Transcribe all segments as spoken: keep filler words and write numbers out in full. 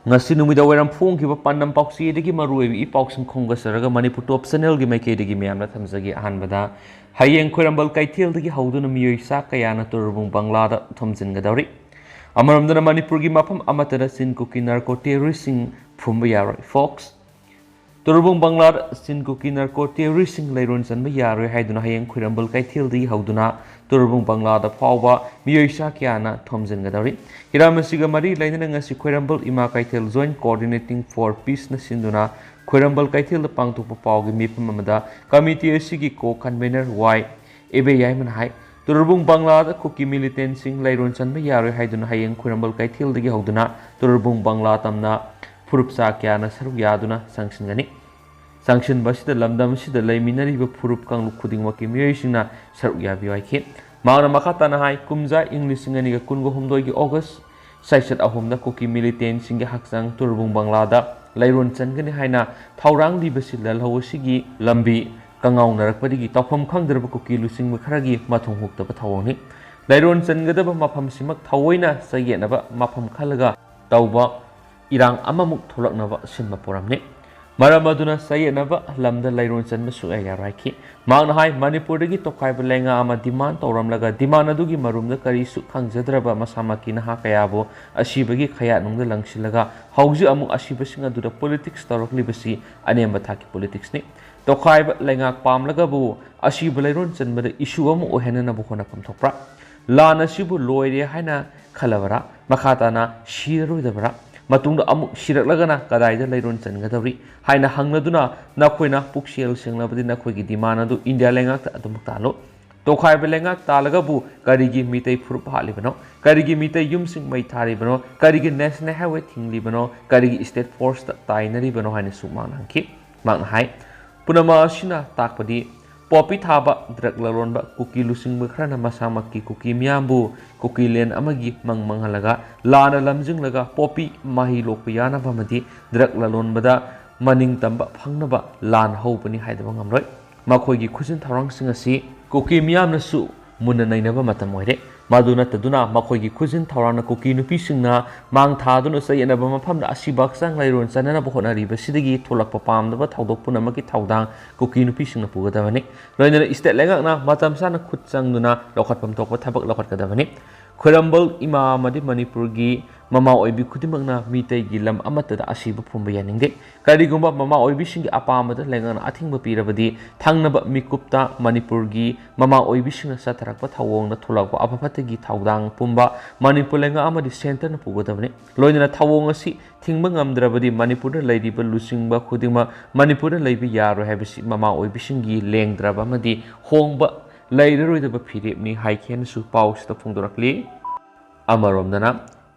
ꯉꯁꯤ ꯅꯨꯃꯤꯗꯥꯡ ꯋꯥꯏꯔꯝ ꯐꯣꯡꯈꯤꯕ ꯄꯥꯟꯗꯝ ꯄꯥꯎꯆꯦꯗꯒꯤ ꯃꯔꯨꯑꯣꯏꯕ ꯏ ꯄꯥꯎꯁꯤꯡ ꯈꯣꯝꯒꯠꯆꯔꯒ ꯃꯅꯤꯄꯨꯔ ꯇꯣꯞ ꯆꯦꯅꯦꯜꯒꯤ ꯃꯥꯏꯀꯩꯗꯒꯤ ꯃꯌꯥꯝꯅ ꯊꯝꯖꯒꯦ꯫ ꯑꯍꯥꯟꯕꯗ, ꯍꯌꯦꯡ ꯈ꯭ꯋꯥꯏꯔꯝꯕꯟ ꯀꯩꯊꯦꯜꯗꯒꯤ ꯍꯧꯗꯨꯅ ꯃꯤꯑꯣꯏ ꯆꯥ ꯀꯌꯥꯅ ꯇꯨꯔꯕꯨꯡ ꯕꯪꯒ꯭ꯂꯥꯗ ꯊꯣꯝꯖꯤꯟꯒꯗꯧꯔꯤ꯫ ꯑꯃꯔꯣꯝꯗꯅ ꯃꯅꯤꯄꯨꯔꯒꯤ ꯃꯐꯝ ꯑꯃꯠꯇꯗ ꯆꯤꯟ ꯀꯨꯀꯤ ꯅꯥꯔꯀꯣ ꯇꯦꯔꯣꯔꯤꯁ꯭ꯠꯁꯤꯡ ꯐꯨꯝꯕ ꯌꯥꯔꯣꯏ꯫ ꯐꯣꯛꯁ꯫ ꯇꯨꯔꯕꯨꯡ ꯕꯪꯒ꯭ꯂꯥꯗ ꯆꯤꯟ ꯀꯨꯀꯤ ꯅꯥꯔꯀꯣ ꯇꯦꯔꯣꯔꯤꯁ꯭ꯠꯁꯤꯡ ꯂꯩꯔꯣꯟ ꯆꯟꯕ ꯌꯥꯔꯣꯏ ꯍꯥꯏꯗꯨꯅ ꯍꯌꯦꯡ ꯈ꯭ꯋꯥꯏꯔꯝꯕꯟ ꯀꯩꯊꯦꯜꯗꯒꯤ ꯍꯧꯗꯨꯅ ꯇꯨꯔꯕꯨꯡ ꯕꯪꯒ꯭ꯂꯥꯗ ꯐꯥꯎꯕ ꯃꯤꯑꯣꯏ ꯆꯥ ꯀꯌꯥꯅ ꯊꯣꯝꯖꯤꯟꯒꯗꯧꯔꯤ꯫ ꯍꯤꯔꯝ ꯑꯁꯤꯒ ꯃꯔꯤ ꯂꯩꯅꯅ ꯉꯁꯤ ꯈ꯭ꯋꯥꯏꯔꯝꯕꯟ ꯏꯃꯥ ꯀꯩꯊꯦꯜ Joint Coordinating for Peaceꯅ ꯁꯤꯟꯗꯨꯅ ꯈ꯭ꯋꯥꯏꯔꯝꯕꯟ ꯀꯩꯊꯦꯜꯗ ꯄꯥꯡꯊꯣꯛꯄ ꯄꯥꯎꯒꯤ ꯃꯤꯐꯝ ꯑꯃꯗ committee ꯑꯁꯤꯒꯤ co-convener ꯋꯥꯏ ꯏꯕꯦꯌꯥꯏꯃꯅ ꯍꯥꯏ, ꯇꯨꯔꯕꯨꯡ ꯕꯪꯒ꯭ꯂꯥꯗ ꯀꯨꯀꯤ militantꯁꯤꯡ ꯂꯩꯔꯣꯟ ꯆꯟꯕ ꯌꯥꯔꯣꯏ ꯍꯥꯏꯗꯨꯅ ꯍꯌꯦꯡ ꯈ꯭ꯋꯥꯏꯔꯝꯕꯟ ꯀꯩꯊꯦꯜꯗꯒꯤ ꯍꯧꯗꯨꯅ ꯇꯨꯔꯕꯨꯡ ꯕꯪꯒ꯭ꯂꯥ ꯇꯝꯅ ꯐꯨꯔꯨꯞ ꯆꯥ ꯀꯌꯥꯅ ꯁꯔꯨꯛ ꯌꯥꯗꯨꯅ ꯆꯪꯁꯤꯟꯒꯅꯤ꯫ ꯆꯪꯁꯤꯟꯕ ꯑꯁꯤꯗ ꯂꯝꯗꯝ ꯑꯁꯤꯗ ꯂꯩꯃꯤꯟꯅꯔꯤꯕ ꯐꯨꯔꯨꯞ ꯀꯥꯡꯂꯨꯞ ꯈꯨꯗꯤꯡꯃꯛꯀꯤ ꯃꯤꯑꯣꯏꯁꯤꯡꯅ ꯁꯔꯨꯛ ꯌꯥꯕꯤꯌꯨ ꯍꯥꯏꯈꯤ꯫ ꯃꯍꯥꯛꯅ ꯃꯈꯥ ꯇꯥꯅ ꯍꯥꯏ, ꯀꯨꯝꯖꯥ ꯏꯪ ꯂꯤꯁꯤꯡ ꯑꯅꯤꯒ ꯀꯨꯟꯒ ꯍꯨꯝꯗꯣꯏꯒꯤ August ꯆꯩꯆꯠ ꯑꯍꯨꯝꯗ ꯀꯨꯀꯤ militantꯁꯤꯡꯒꯤ ꯍꯛꯆꯥꯡ ꯇꯨꯔꯕꯨꯡ ꯕꯪꯒ꯭ꯂꯥꯗ ꯂꯩꯔꯣꯟ ꯆꯟꯒꯅꯤ ꯍꯥꯏꯅ ꯊꯧꯔꯥꯡꯂꯤꯕꯁꯤ ꯂꯥꯜꯍꯧ ꯑꯁꯤꯒꯤ ꯂꯝꯕꯤ ꯀꯉꯥꯎꯅꯔꯛꯄꯗꯒꯤ ꯇꯧꯐꯝ ꯈꯪꯗ꯭ꯔꯕ ꯀꯨꯀꯤ ꯂꯨꯆꯤꯡꯕ ꯈꯔꯒꯤ ꯃꯊꯣꯡ ꯍꯨꯛꯇꯕ ꯊꯧꯑꯣꯡꯅꯤ꯫ ꯂꯩꯔꯣꯟ ꯆꯟꯒꯗꯕ ꯃꯐꯝꯁꯤꯃꯛ ꯊꯑꯣꯏꯅ ꯆꯌꯦꯠꯅꯕ ꯃꯐꯝ ꯈꯜꯂꯒ ꯇꯧꯕ ꯏꯔꯥꯡ ꯑꯃꯃꯨꯛ ꯊꯣꯛꯂꯛꯅꯕ ꯁꯤꯟꯕ ꯄꯣꯔꯝꯅꯤ꯫ ꯃꯔꯝ ꯑꯗꯨꯅ ꯆꯌꯦꯠꯅꯕ ꯂꯝꯗ ꯂꯩꯔꯣꯟ ꯆꯟꯕ ꯁꯨꯛꯌꯥ ꯌꯥꯔꯣꯏ ꯍꯥꯏꯈꯤ꯫ ꯃꯍꯥꯛꯅ ꯍꯥꯏ, ꯃꯅꯤꯄꯨꯔꯗꯒꯤ ꯇꯣꯈꯥꯏꯕ ꯂꯩꯉꯥꯛ ꯑꯃ demand ꯇꯧꯔꯝꯂꯒ demand ꯑꯗꯨꯒꯤ ꯃꯔꯨꯝꯗ ꯀꯔꯤꯁꯨ ꯈꯪꯖꯗ꯭ꯔꯕ ꯃꯁꯥꯃꯛꯀꯤ ꯅꯍꯥ ꯀꯌꯥꯕꯨ ꯑꯁꯤꯕꯒꯤ ꯈꯌꯥꯠꯅꯨꯡꯗ ꯂꯪꯁꯤꯜꯂꯒ ꯍꯧꯖꯤꯛ ꯑꯃꯨꯛ ꯑꯁꯤꯕꯁꯤꯡ ꯑꯗꯨꯗ politics ꯇꯧꯔꯛꯂꯤꯕꯁꯤ ꯑꯅꯦꯝꯕ ꯊꯥꯛꯀꯤ politicsꯅꯤ꯫ ꯇꯣꯈꯥꯏꯕ ꯂꯩꯉꯥꯛ ꯄꯥꯝꯂꯒꯕꯨ ꯑꯁꯤꯕ ꯂꯩꯔꯣꯟ ꯆꯟꯕꯗ issue ꯑꯃ ꯑꯣꯏꯍꯟꯅꯅꯕ ꯍꯣꯠꯅꯐꯝ ꯊꯣꯛꯄ꯭ꯔꯥ? ꯂꯥꯟ ꯑꯁꯤꯕꯨ ꯂꯣꯏꯔꯦ ꯍꯥꯏꯅ ꯈꯜꯂꯕꯔꯥ? ꯃꯈꯥ ꯇꯥꯅ ꯁꯤꯔꯔꯣꯏꯗꯕꯔꯥ? ꯃꯇꯨꯡꯗ ꯑꯃꯨꯛ ꯁꯤꯔꯛꯂꯒꯅ ꯀꯗꯥꯏꯗ ꯂꯩꯔꯣꯟ ꯆꯟꯒꯗꯧꯔꯤ ꯍꯥꯏꯅ ꯍꯪꯂꯗꯨꯅ ꯅꯈꯣꯏꯅ ꯄꯨꯛꯁꯦꯜ ꯁꯦꯡꯂꯕꯗꯤ ꯅꯈꯣꯏꯒꯤ demand ꯑꯗꯨ ꯏꯟꯗꯤꯌꯥ ꯂꯩꯉꯥꯛꯇ ꯑꯗꯨꯃꯛ ꯇꯥꯜꯂꯨ꯫ ꯇꯣꯈꯥꯏꯕ ꯂꯩꯉꯥꯛ ꯇꯥꯜꯂꯒꯕꯨ ꯀꯔꯤꯒꯤ ꯃꯤꯇꯩ ꯐꯨꯔꯨꯞ ꯍꯥꯠꯂꯤꯕꯅꯣ? ꯀꯔꯤꯒꯤ ꯃꯤꯇꯩ ꯌꯨꯝꯁꯤꯡ ꯃꯩ ꯊꯥꯔꯤꯕꯅꯣ? ꯀꯔꯤꯒꯤ national highway ꯊꯤꯡꯂꯤꯕꯅꯣ? ꯀꯔꯤꯒꯤ state forceꯇ ꯇꯥꯏꯅꯔꯤꯕꯅꯣ ꯍꯥꯏꯅꯁꯨ ꯃꯍꯥꯛꯅ ꯍꯪꯈꯤ꯫ ꯃꯍꯥꯛꯅ ꯍꯥꯏ, ꯄꯨꯝꯅꯃꯛ ꯑꯁꯤꯅ ꯇꯥꯛꯄꯗꯤ poppy ꯊꯥꯕ drug ꯂꯂꯣꯟꯕ ꯀꯨꯀꯤ ꯂꯨꯆꯤꯡꯕ ꯈꯔꯅ ꯃꯁꯥꯃꯛꯀꯤ ꯀꯨꯀꯤ ꯃꯤꯌꯥꯝꯕꯨ ꯀꯨꯀꯤ land ꯑꯃꯒꯤ ꯃꯪ ꯃꯪꯍꯜꯂꯒ ꯂꯥꯟꯅ ꯂꯝꯖꯤꯡꯂꯒ poppy ꯃꯍꯩ ꯂꯣꯛꯄ ꯌꯥꯅꯕ ꯑꯃꯗꯤ drug ꯂꯂꯣꯟꯕꯗ ꯃꯅꯤꯡ ꯇꯝꯕ ꯐꯪꯅꯕ ꯂꯥꯟ ꯍꯧꯕꯅꯤ ꯍꯥꯏꯗꯕ ꯉꯝꯂꯣꯏ꯫ ꯃꯈꯣꯏꯒꯤ ꯈꯨꯖꯤꯟ ꯊꯧꯔꯥꯡꯁꯤꯡ ꯑꯁꯤ ꯀꯨꯀꯤ ꯃꯤꯌꯥꯝꯅꯁꯨ ꯃꯨꯟꯅ ꯅꯩꯅꯕ ꯃꯇꯝ ꯑꯣꯏꯔꯦ꯫ ꯃꯗꯨ ꯅꯠꯇꯗꯨꯅ ꯃꯈꯣꯏꯒꯤ ꯈꯨꯖꯤꯟ ꯊꯧꯔꯥꯡꯅ ꯀꯨꯀꯤ ꯅꯨꯄꯤꯁꯤꯡꯅ ꯃꯥꯡ ꯊꯥꯗꯨꯅ ꯆꯌꯦꯠꯅꯕ ꯃꯐꯝꯗ ꯑꯁꯤꯕ ꯍꯛꯆꯥꯡ ꯂꯩꯔꯣꯟ ꯆꯟꯅꯅꯕ ꯍꯣꯠꯅꯔꯤꯕꯁꯤꯗꯒꯤ ꯊꯣꯛꯂꯛꯄ ꯄꯥꯝꯗꯕ ꯊꯧꯗꯣꯛ ꯄꯨꯝꯅꯃꯛꯀꯤ ꯊꯧꯗꯥꯡ ꯀꯨꯀꯤ ꯅꯨꯄꯤꯁꯤꯡꯅ ꯄꯨꯒꯗꯕꯅꯤ꯫ ꯂꯣꯏꯅꯅ state ꯂꯩꯉꯥꯛꯅ ꯃꯇꯝ ꯆꯥꯅ ꯈꯨꯠ ꯆꯪꯗꯨꯅ ꯂꯧꯈꯠꯐꯝ ꯊꯣꯛꯄ ꯊꯕꯛ ꯂꯧꯈꯠꯀꯗꯕꯅꯤ꯫ ꯈꯣꯏꯔꯝꯕꯜ ꯏꯃꯥ ꯑꯃꯗꯤ ꯃꯅꯤꯄꯨꯔꯒꯤ ꯃꯃꯥ ꯑꯣꯏꯕꯤ ꯈꯨꯗꯤꯡꯃꯛꯅ ꯃꯤꯇꯩꯒꯤ ꯂꯝ ꯑꯃꯠꯇꯗ ꯑꯁꯤꯕ ꯐꯨꯝꯕ ꯌꯥꯅꯤꯡꯗꯦ꯫ ꯀꯔꯤꯒꯨꯝꯕ ꯃꯃꯥ ꯑꯣꯏꯕꯤꯁꯤꯡꯒꯤ ꯑꯄꯥꯝꯕꯗ ꯂꯩꯉꯥꯛꯅ ꯑꯊꯤꯡꯕ ꯄꯤꯔꯕꯗꯤ, ꯊꯪꯅꯕ ꯃꯤꯀꯨꯞꯇ ꯃꯅꯤꯄꯨꯔꯒꯤ ꯃꯃꯥ ꯑꯣꯏꯕꯤꯁꯤꯡꯅ ꯆꯠꯊꯔꯛꯄ ꯊꯧꯑꯣꯡꯗ ꯊꯣꯛꯂꯛꯄ ꯑꯐ ꯐꯠꯇꯒꯤ ꯊꯧꯗꯥꯡ ꯄꯨꯝꯕ ꯃꯅꯤꯄꯨꯔ ꯂꯩꯉꯥꯛ ꯑꯃꯗꯤ centreꯅ ꯄꯨꯒꯗꯕꯅꯤ꯫ ꯂꯣꯏꯅꯅ ꯊꯧꯑꯣꯡ ꯑꯁꯤ ꯊꯤꯡꯕ ꯉꯝꯗ꯭ꯔꯕꯗꯤ ꯃꯅꯤꯄꯨꯔꯗ ꯂꯩꯔꯤꯕ ꯂꯨꯆꯤꯡꯕ ꯈꯨꯗꯤꯡꯃꯛ ꯃꯅꯤꯄꯨꯔꯗ ꯂꯩꯕ ꯌꯥꯔꯣꯏ ꯍꯥꯏꯕꯁꯤ ꯃꯃꯥ ꯑꯣꯏꯕꯤꯁꯤꯡꯒꯤ ꯂꯦꯡꯗ꯭ꯔꯕ ꯑꯃꯗꯤ ꯍꯣꯡꯕ ꯂꯩꯔꯔꯣꯏꯗꯕ ꯐꯤꯔꯦꯞꯅꯤ ꯍꯥꯏꯈꯤ ꯍꯥꯏꯅꯁꯨ ꯄꯥꯎꯁꯤꯗ ꯐꯣꯡꯗꯣꯔꯛꯂꯤ꯫ ꯑꯃꯔꯣꯝꯗꯅ,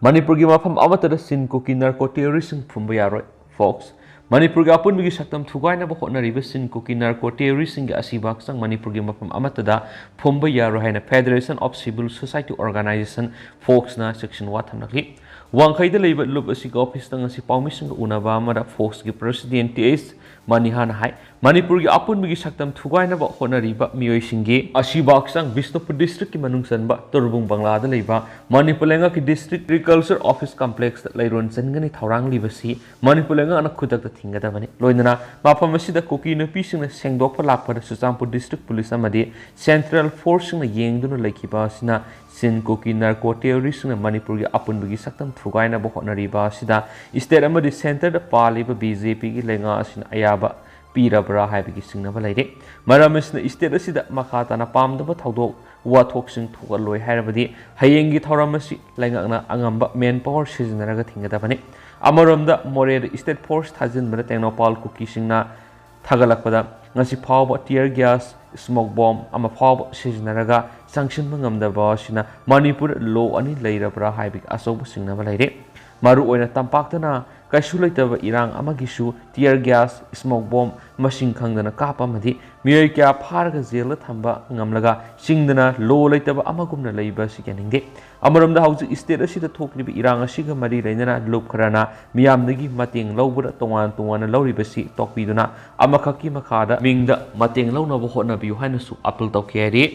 ꯃꯅꯤꯄꯨꯔꯒꯤ ꯃꯐꯝ ꯑꯃꯠꯇꯗ ꯆꯤꯟ ꯀꯨꯀꯤ narco terroristꯁꯤꯡ ꯐꯨꯝꯕ ꯌꯥꯔꯣꯏ꯫ Fox꯫ ꯃꯅꯤꯄꯨꯔꯒꯤ ꯑꯄꯨꯟꯕꯒꯤ ꯁꯛꯇꯝ ꯊꯨꯒꯥꯏꯅꯕ ꯍꯣꯠꯅꯔꯤꯕ ꯆꯤꯟ ꯀꯨꯀꯤ narco terroristꯁꯤꯡꯒꯤ ꯑꯁꯤꯕ ꯍꯛꯆꯥꯡ ꯃꯅꯤꯄꯨꯔꯒꯤ ꯃꯐꯝ ꯑꯃꯠꯇꯗ ꯐꯨꯝꯕ ꯌꯥꯔꯣꯏ ꯍꯥꯏꯅ Federation of Civil Society Organization, Foxꯅ ꯆꯦꯛꯁꯤꯟ ꯋꯥ ꯊꯝꯂꯛꯂꯤ꯫ ꯋꯥꯡꯈꯩꯗ ꯂꯩꯕ ꯂꯨꯞ ꯑꯁꯤꯒꯤ officeꯇ ꯉꯁꯤ ꯄꯥꯎꯃꯤꯁꯤꯡꯒ ꯎꯅꯕ ꯑꯃꯗ Foxꯀꯤ president ꯇꯤ ꯑꯩꯆ ꯃꯅꯤꯍꯥꯅ ꯍꯥꯏ, ꯃꯅꯤꯄꯨꯔꯒꯤ ꯑꯄꯨꯟꯕꯒꯤ ꯁꯛꯇꯝ ꯊꯨꯒꯥꯏꯅꯕ ꯍꯣꯠꯅꯔꯤꯕ ꯃꯤꯑꯣꯏꯁꯤꯡꯒꯤ ꯑꯁꯤꯕ ꯍꯛꯆꯥꯡ ꯕꯤꯁꯅꯨꯄꯨꯔ districtꯀꯤ ꯃꯅꯨꯡ ꯆꯟꯕ ꯇꯨꯔꯕꯨꯡ ꯕꯪꯂꯥꯗ ꯂꯩꯕ ꯃꯅꯤꯄꯨꯔ ꯂꯩꯉꯥꯛꯀꯤ district agriculture office complexꯇ ꯂꯩꯔꯣꯟ ꯆꯟꯒꯅꯤ ꯊꯧꯔꯥꯡꯂꯤꯕꯁꯤ ꯃꯅꯤꯄꯨꯔ ꯂꯩꯉꯥꯛꯅ ꯈꯨꯗꯛꯇ ꯊꯤꯡꯒꯗꯕꯅꯤ꯫ ꯂꯣꯏꯅꯅ ꯃꯐꯝ ꯑꯁꯤꯗ ꯀꯨꯀꯤ ꯅꯨꯄꯤꯁꯤꯡꯅ ꯁꯦꯡꯗꯣꯛꯄ ꯂꯥꯛꯄꯗ ꯆꯨꯔꯆꯥꯟꯄꯨꯔ district police ꯑꯃꯗꯤ central forceꯁꯤꯡꯅ ꯌꯦꯡꯗꯨꯅ ꯂꯩꯈꯤꯕ ꯑꯁꯤꯅ ꯆꯤꯟ ꯀꯨꯀꯤ narco terroristꯁꯤꯡꯅ ꯃꯅꯤꯄꯨꯔꯒꯤ ꯑꯄꯨꯟꯕꯒꯤ ꯁꯛꯇꯝ ꯊꯨꯒꯥꯏꯅꯕ ꯍꯣꯠꯅꯔꯤꯕ ꯑꯁꯤꯗ state ꯑꯃꯗꯤ centreꯗ ꯄꯥꯜꯂꯤꯕ ꯕꯤ ꯖꯦ ꯄꯤꯒꯤ ꯂꯩꯉꯥꯛ ꯑꯁꯤꯅ ꯑꯌꯥꯕ ꯄꯤꯔꯕ꯭ꯔꯥ ꯍꯥꯏꯕꯒꯤ ꯆꯤꯡꯅꯕ ꯂꯩꯔꯤ꯫ ꯃꯔꯝ ꯑꯁꯤꯅ state ꯑꯁꯤꯗ ꯃꯈꯥ ꯇꯥꯅ ꯄꯥꯝꯗꯕ ꯊꯧꯗꯣꯛ ꯋꯥꯊꯣꯛꯁꯤꯡ ꯊꯣꯛꯍꯜꯂꯣꯏ ꯍꯥꯏꯔꯕꯗꯤ ꯍꯌꯦꯡꯒꯤ ꯊꯧꯔꯝ ꯑꯁꯤ ꯂꯩꯉꯥꯛꯅ ꯑꯉꯝꯕ man power ꯁꯤꯖꯤꯟꯅꯔꯒ ꯊꯤꯡꯒꯗꯕꯅꯤ꯫ ꯑꯃꯔꯣꯝꯗ ꯃꯣꯔꯦꯗ state force ꯊꯥꯖꯤꯟꯕꯗ ꯇꯦꯡꯅꯧꯄꯥꯜ ꯀꯨꯀꯤꯁꯤꯡꯅ ꯊꯥꯒꯠꯂꯛꯄꯗ ꯉꯁꯤ ꯐꯥꯎꯕ tear gas, smoke bomb ꯑꯃ ꯐꯥꯎꯕ ꯁꯤꯖꯤꯟꯅꯔꯒ ꯆꯪꯁꯤꯟꯕ ꯉꯝꯗꯕ ꯑꯁꯤꯅ ꯃꯅꯤꯄꯨꯔ law ꯑꯅꯤ ꯂꯩꯔꯕ꯭ꯔꯥ ꯍꯥꯏꯕꯒꯤ ꯑꯆꯧꯕ ꯆꯤꯡꯅꯕ ꯂꯩꯔꯦ꯫ ꯃꯔꯨꯑꯣꯏꯅ ꯇꯝꯄꯥꯛꯇꯅ ꯀꯩꯁꯨ ꯂꯩꯇꯕ ꯏꯔꯥꯡ ꯑꯃꯒꯤꯁꯨ tear gas, smoke bomb ꯃꯁꯤꯡ ꯈꯪꯗꯅ ꯀꯥꯞꯄ ꯑꯃꯗꯤ ꯃꯤꯑꯣꯏ ꯀꯌꯥ ꯐꯥꯔꯒ ꯖꯦꯜꯗ ꯊꯝꯕ ꯉꯝꯂꯒ ꯆꯤꯡꯗꯅ law ꯂꯩꯇꯕ ꯑꯃꯒꯨꯝꯅ ꯂꯩꯕ ꯑꯁꯤ ꯌꯥꯅꯤꯡꯗꯦ꯫ ꯑꯃꯔꯣꯝꯗ ꯍꯧꯖꯤꯛ state ꯑꯁꯤꯗ ꯊꯣꯛꯂꯤꯕ ꯏꯔꯥꯡ ꯑꯁꯤꯒ ꯃꯔꯤ ꯂꯩꯅꯅ ꯂꯨꯞ ꯈꯔꯅ ꯃꯤꯌꯥꯝꯗꯒꯤ ꯃꯇꯦꯡ ꯂꯧꯕꯗ ꯇꯣꯉꯥꯟ ꯇꯣꯉꯥꯟꯅ ꯂꯧꯔꯤꯕꯁꯤ ꯇꯣꯛꯄꯤꯗꯨꯅ ꯑꯃꯈꯛꯀꯤ ꯃꯈꯥꯗ ꯃꯤꯡꯗ ꯃꯇꯦꯡ ꯂꯧꯅꯕ ꯍꯣꯠꯅꯕꯤꯌꯨ ꯍꯥꯏꯅꯁꯨ appeal ꯇꯧꯈꯤ ꯍꯥꯏꯔꯤ꯫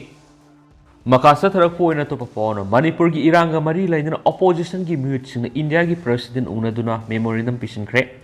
ꯃꯈꯥ ꯆꯠꯊꯔꯛꯄ ꯑꯣꯏꯅ ꯑꯇꯣꯞꯄ ꯄꯥꯎ ꯑꯃ, ꯃꯅꯤꯄꯨꯔꯒꯤ ꯏꯔꯥꯡꯒ ꯃꯔꯤ ꯂꯩꯅꯅ ꯑꯣꯄꯣꯖꯤꯁꯟꯒꯤ ꯃꯤꯍꯨꯠꯁꯤꯡꯅ ꯏꯟꯗꯤꯌꯥꯒꯤ ꯄ꯭ꯔꯁꯤꯗꯦꯟ ꯎꯅꯗꯨꯅ ꯃꯦꯃꯣꯔꯦꯟꯗꯝ ꯄꯤꯁꯤꯟꯈ꯭ꯔꯦ꯫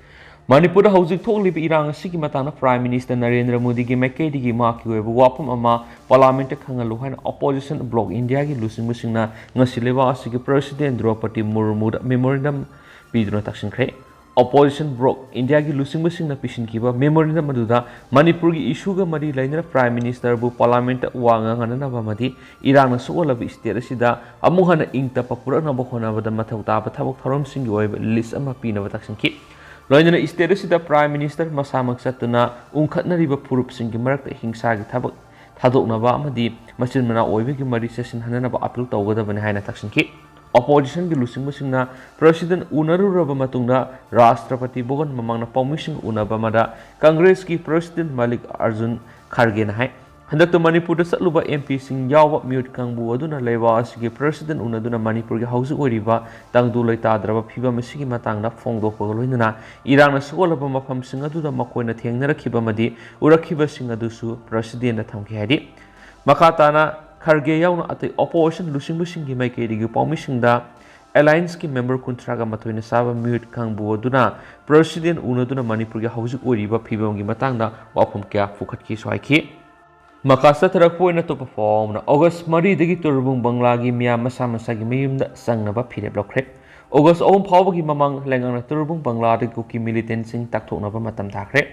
ꯃꯅꯤꯄꯨꯔꯗ ꯍꯧꯖꯤꯛ ꯊꯣꯛꯂꯤꯕ ꯏꯔꯥꯡ ꯑꯁꯤꯒꯤ ꯃꯇꯥꯡꯗ ꯄ꯭ꯔꯥꯏꯝ ꯃꯤꯅꯤꯁꯇꯔ ꯅꯔꯦꯟꯗ꯭ꯔ ꯃꯣꯗꯤꯒꯤ ꯃꯥꯏꯀꯩꯗꯒꯤ ꯃꯍꯥꯛꯀꯤ ꯑꯣꯏꯕ ꯋꯥꯐꯝ ꯑꯃ ꯄꯥꯔꯂꯤꯌꯥꯃꯦꯟꯠꯇ ꯈꯪꯍꯜꯂꯨ ꯍꯥꯏꯅ ꯑꯣꯄꯣꯖꯤꯁꯟ ꯕ꯭ꯂꯣꯛ ꯏꯟꯗꯤꯌꯥꯒꯤ ꯂꯨꯆꯤꯡꯕꯁꯤꯡꯅ ꯉꯁꯤ ꯂꯩꯕꯥꯛ ꯑꯁꯤꯒꯤ ꯄ꯭ꯔꯁꯤꯗꯦꯟ ꯗ꯭ꯔꯧꯄꯗꯤ ꯃꯨꯔꯃꯨꯗ ꯃꯦꯃꯣꯔꯦꯟꯗꯝ ꯄꯤꯗꯨꯅ ꯇꯛꯁꯤꯟꯈ꯭ꯔꯦ꯫ ꯑꯣꯄꯣꯖꯤꯁꯟ ꯕ꯭ꯂꯣꯛ ꯏꯟꯗꯤꯌꯥꯒꯤ ꯂꯨꯆꯤꯡꯕꯁꯤꯡꯅ ꯄꯤꯁꯤꯟꯈꯤꯕ ꯃꯦꯃꯣꯔꯦꯟꯗꯝ ꯑꯗꯨꯗ ꯃꯅꯤꯄꯨꯔꯒꯤ ꯏꯁꯨꯒ ꯃꯔꯤ ꯂꯩꯅꯅ ꯄ꯭ꯔꯥꯏꯝ ꯃꯤꯅꯤꯁꯇꯔꯕꯨ ꯄꯥꯔꯂꯤꯌꯥꯃꯦꯟꯠꯇ ꯋꯥ ꯉꯥꯡꯅꯅꯕ ꯑꯃꯗꯤ ꯏꯔꯥꯡꯅ ꯁꯣꯛꯍꯜꯂꯕ ꯁ꯭ꯇꯦꯠ ꯑꯁꯤꯗ ꯑꯃꯨꯛ ꯍꯟꯅ ꯏꯪ ꯇꯞꯄ ꯄꯨꯔꯛꯅꯕ ꯍꯣꯠꯅꯕꯗ ꯃꯊꯧ ꯇꯥꯕ ꯊꯕꯛ ꯊꯧꯔꯝꯁꯤꯡꯒꯤ ꯑꯣꯏꯕ ꯂꯤꯁ꯭ꯠ ꯑꯃ ꯄꯤꯅꯕ ꯇꯛꯁꯤꯟꯈꯤ꯫ ꯂꯣꯏꯅꯅ ꯁ꯭ꯇꯦꯠ ꯑꯁꯤꯗ ꯄ꯭ꯔꯥꯏꯝ ꯃꯤꯅꯤꯁꯇꯔ ꯃꯁꯥꯃꯛ ꯆꯠꯇꯨꯅ ꯎꯪꯈꯠꯅꯔꯤꯕ ꯐꯨꯔꯨꯞꯁꯤꯡꯒꯤ ꯃꯔꯛꯇ ꯍꯤꯡꯁꯥꯒꯤ ꯊꯕꯛ ꯊꯥꯗꯣꯛꯅꯕ ꯑꯃꯗꯤ ꯃꯆꯤꯟ ꯃꯅꯥꯎ ꯑꯣꯏꯕꯒꯤ ꯃꯔꯤ ꯆꯦꯠꯁꯤꯟꯍꯟꯅꯅꯕ ꯑꯄꯤꯜ ꯇꯧꯒꯗꯕꯅꯤ ꯍꯥꯏꯅ ꯇꯛꯁꯤꯟꯈꯤ꯫ ꯑꯣꯄꯣꯖꯤꯁꯟꯒꯤ ꯂꯨꯆꯤꯡꯕꯁꯤꯡꯅ ꯄ꯭ꯔꯁꯤꯗꯦꯟ ꯎꯅꯔꯨꯔꯕ ꯃꯇꯨꯡꯗ ꯔꯥꯁꯇ꯭ꯔꯄꯇꯤ ꯚꯕꯟ ꯃꯃꯥꯡꯗ ꯄꯥꯎꯃꯤꯁꯤꯡ ꯎꯅꯕ ꯑꯃꯗ ꯀꯪꯒ꯭ꯔꯦꯁꯀꯤ ꯄ꯭ꯔꯁꯤꯗꯦꯟ ꯃꯜꯂꯤꯀꯥꯔꯖꯨꯟ ꯈꯥꯔꯒꯦꯅ ꯍꯥꯏ, ꯍꯟꯗꯛꯇ ꯃꯅꯤꯄꯨꯔꯗ ꯆꯠꯂꯨꯕ ꯑꯦꯝ ꯄꯤꯁꯤꯡ ꯌꯥꯎꯕ ꯃꯤꯍꯨꯠ ꯀꯥꯡꯕꯨ ꯑꯗꯨꯅ ꯂꯩꯕꯥꯛ ꯑꯁꯤꯒꯤ ꯄ꯭ꯔꯁꯤꯗꯦꯟ ꯎꯅꯗꯨꯅ ꯃꯅꯤꯄꯨꯔꯒꯤ ꯍꯧꯖꯤꯛ ꯑꯣꯏꯔꯤꯕ ꯇꯪꯗꯨ ꯂꯩꯇꯥꯗ꯭ꯔꯕ ꯐꯤꯕꯝ ꯑꯁꯤꯒꯤ ꯃꯇꯥꯡꯗ ꯐꯣꯡꯗꯣꯛꯄꯒ ꯂꯣꯏꯅꯅ ꯏꯔꯥꯡꯅ ꯁꯣꯛꯍꯜꯂꯕ ꯃꯐꯝꯁꯤꯡ ꯑꯗꯨꯗ ꯃꯈꯣꯏꯅ ꯊꯦꯡꯅꯔꯛꯈꯤꯕ ꯑꯃꯗꯤ ꯎꯔꯛꯈꯤꯕꯁꯤꯡ ꯑꯗꯨꯁꯨ ꯄ꯭ꯔꯁꯤꯗꯦꯟꯗ ꯊꯝꯈꯤ ꯍꯥꯏꯔꯤ꯫ ꯃꯈꯥ ꯇꯥꯅ ꯈꯔꯒꯦ ꯌꯥꯎꯅ ꯑꯇꯩ ꯑꯣꯄꯣꯖꯤꯁꯟ ꯂꯨꯆꯤꯡꯕꯁꯤꯡꯒꯤ ꯃꯥꯏꯀꯩꯗꯒꯤ ꯄꯥꯎꯃꯤꯁꯤꯡꯗ ꯑꯦꯂꯥꯏꯟꯁꯀꯤ ꯃꯦꯝꯕꯔ ꯀꯨꯟꯊ꯭ꯔꯥꯒ ꯃꯥꯊꯣꯏꯅ ꯆꯥꯕ ꯃꯤꯍꯨꯠ ꯀꯥꯡꯕꯨ ꯑꯗꯨꯅ ꯄ꯭ꯔꯁꯤꯗꯦꯟ ꯎꯅꯗꯨꯅ ꯃꯅꯤꯄꯨꯔꯒꯤ ꯍꯧꯖꯤꯛ ꯑꯣꯏꯔꯤꯕ ꯐꯤꯕꯝꯒꯤ ꯃꯇꯥꯡꯗ ꯋꯥꯐꯝ ꯀꯌꯥ ꯄꯨꯈꯠꯈꯤꯁꯨ ꯍꯥꯏꯈꯤ꯫ ꯃꯈꯥ ꯆꯠꯊꯔꯛꯄ ꯑꯣꯏꯅ ꯑꯇꯣꯞꯄ ꯄꯥꯎ ꯑꯃꯅ, ꯑꯣꯒꯁ ꯃꯔꯤꯗꯒꯤ ꯇꯨꯔꯕꯨꯡ ꯕꯪꯂꯥꯒꯤ ꯃꯤꯌꯥꯝ ꯃꯁꯥ ꯃꯁꯥꯒꯤ ꯃꯌꯨꯝꯗ ꯆꯪꯅꯕ ꯐꯤꯔꯦꯞ ꯂꯧꯈ꯭ꯔꯦ꯫ ꯑꯣꯒꯁ ꯑꯍꯨꯝ ꯐꯥꯎꯕꯒꯤ ꯃꯃꯥꯡ ꯂꯩꯉꯥꯛꯅ ꯇꯨꯔꯕꯨꯡ ꯕꯪꯂꯥꯗꯒꯤ ꯀꯨꯀꯤ ꯃꯤꯂꯤꯇꯦꯟꯁꯤꯡ ꯇꯥꯛꯊꯣꯛꯅꯕ ꯃꯇꯝ ꯊꯥꯈ꯭ꯔꯦ꯫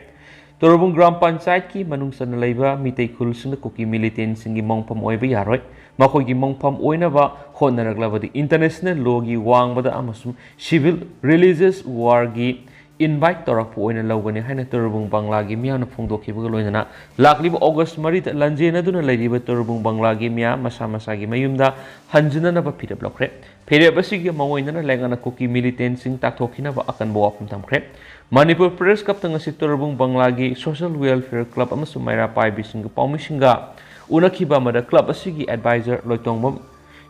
ꯇꯨꯔꯕꯨꯡ ꯒ꯭ꯔꯥꯝ ꯄꯟꯆꯥꯌꯠꯀꯤ ꯃꯅꯨꯡ ꯆꯟꯅ ꯂꯩꯕ ꯃꯤꯇꯩ ꯈꯨꯜꯁꯤꯡꯗ ꯀꯨꯀꯤ ꯃꯤꯂꯤꯇꯦꯟꯁꯤꯡꯒꯤ ꯃꯣꯡꯐꯝ ꯑꯣꯏꯕ ꯌꯥꯔꯣꯏ꯫ ꯃꯈꯣꯏꯒꯤ ꯃꯣꯡꯐꯝ ꯑꯣꯏꯅꯕ ꯍꯣꯠꯅꯔꯛꯂꯕꯗꯤ ꯏꯟꯇꯔꯅꯦꯁꯅꯦꯜ ꯂꯣꯒꯤ ꯋꯥꯡꯃꯗ ꯑꯃꯁꯨꯡ ꯁꯤꯚꯤꯜ ꯔꯤꯂꯤꯖꯤꯌꯁ ꯋꯥꯔꯒꯤ ꯏꯟꯚꯥꯏꯠ ꯇꯧꯔꯛꯄ ꯑꯣꯏꯅ ꯂꯧꯒꯅꯤ ꯍꯥꯏꯅ ꯇꯨꯔꯕꯨꯡ ꯕꯪꯂꯥꯒꯤ ꯃꯤꯌꯥꯝꯅ ꯐꯣꯡꯗꯣꯛꯈꯤꯕꯒ ꯂꯣꯏꯅꯅ ꯂꯥꯛꯂꯤꯕ ꯑꯣꯒꯁ ꯃꯔꯤꯗ ꯂꯥꯟꯖꯦꯟꯅꯗꯨꯅ ꯂꯩꯔꯤꯕ ꯇꯨꯔꯕꯨꯡ ꯕꯪꯂꯥꯒꯤ ꯃꯤꯌꯥꯝ ꯃꯁꯥ ꯃꯁꯥꯒꯤ ꯃꯌꯨꯝꯗ ꯍꯟꯖꯤꯟꯅꯅꯕ ꯐꯤꯔꯦꯞ ꯂꯧꯈ꯭ꯔꯦ꯫ ꯐꯤꯔꯦꯞ ꯑꯁꯤꯒꯤ ꯃꯥꯡꯑꯣꯏꯅꯅ ꯂꯩꯉꯥꯛꯅ ꯀꯨꯀꯤ ꯃꯤꯂꯤꯇꯦꯟꯁꯤꯡ ꯇꯥꯛꯊꯣꯛꯈꯤꯅꯕ ꯑꯀꯟꯕ ꯋꯥꯐꯝ ꯊꯝꯈ꯭ꯔꯦ꯫ ꯃꯅꯤꯄꯨꯔ ꯄ꯭ꯔꯦꯁ ꯀ꯭ꯂꯕꯇ ꯉꯁꯤ ꯇꯨꯔꯕꯨꯡ ꯕꯪꯂꯥꯒꯤ ꯁꯣꯁꯤꯌꯦꯜ ꯋꯦꯜꯐꯤꯌꯔ ꯀ꯭ꯂꯕ ꯑꯃꯁꯨꯡ ꯃꯩꯔꯥ ꯄꯥꯏꯕꯤꯁꯤꯡꯒꯤ ꯄꯥꯎꯃꯤꯁꯤꯡꯒ ꯎꯅꯈꯤꯕ ꯑꯃꯗ ꯀ꯭ꯂꯕ ꯑꯁꯤꯒꯤ ꯑꯦꯗꯚꯥꯏꯖꯔ ꯂꯣꯏꯇꯣꯡꯕꯝ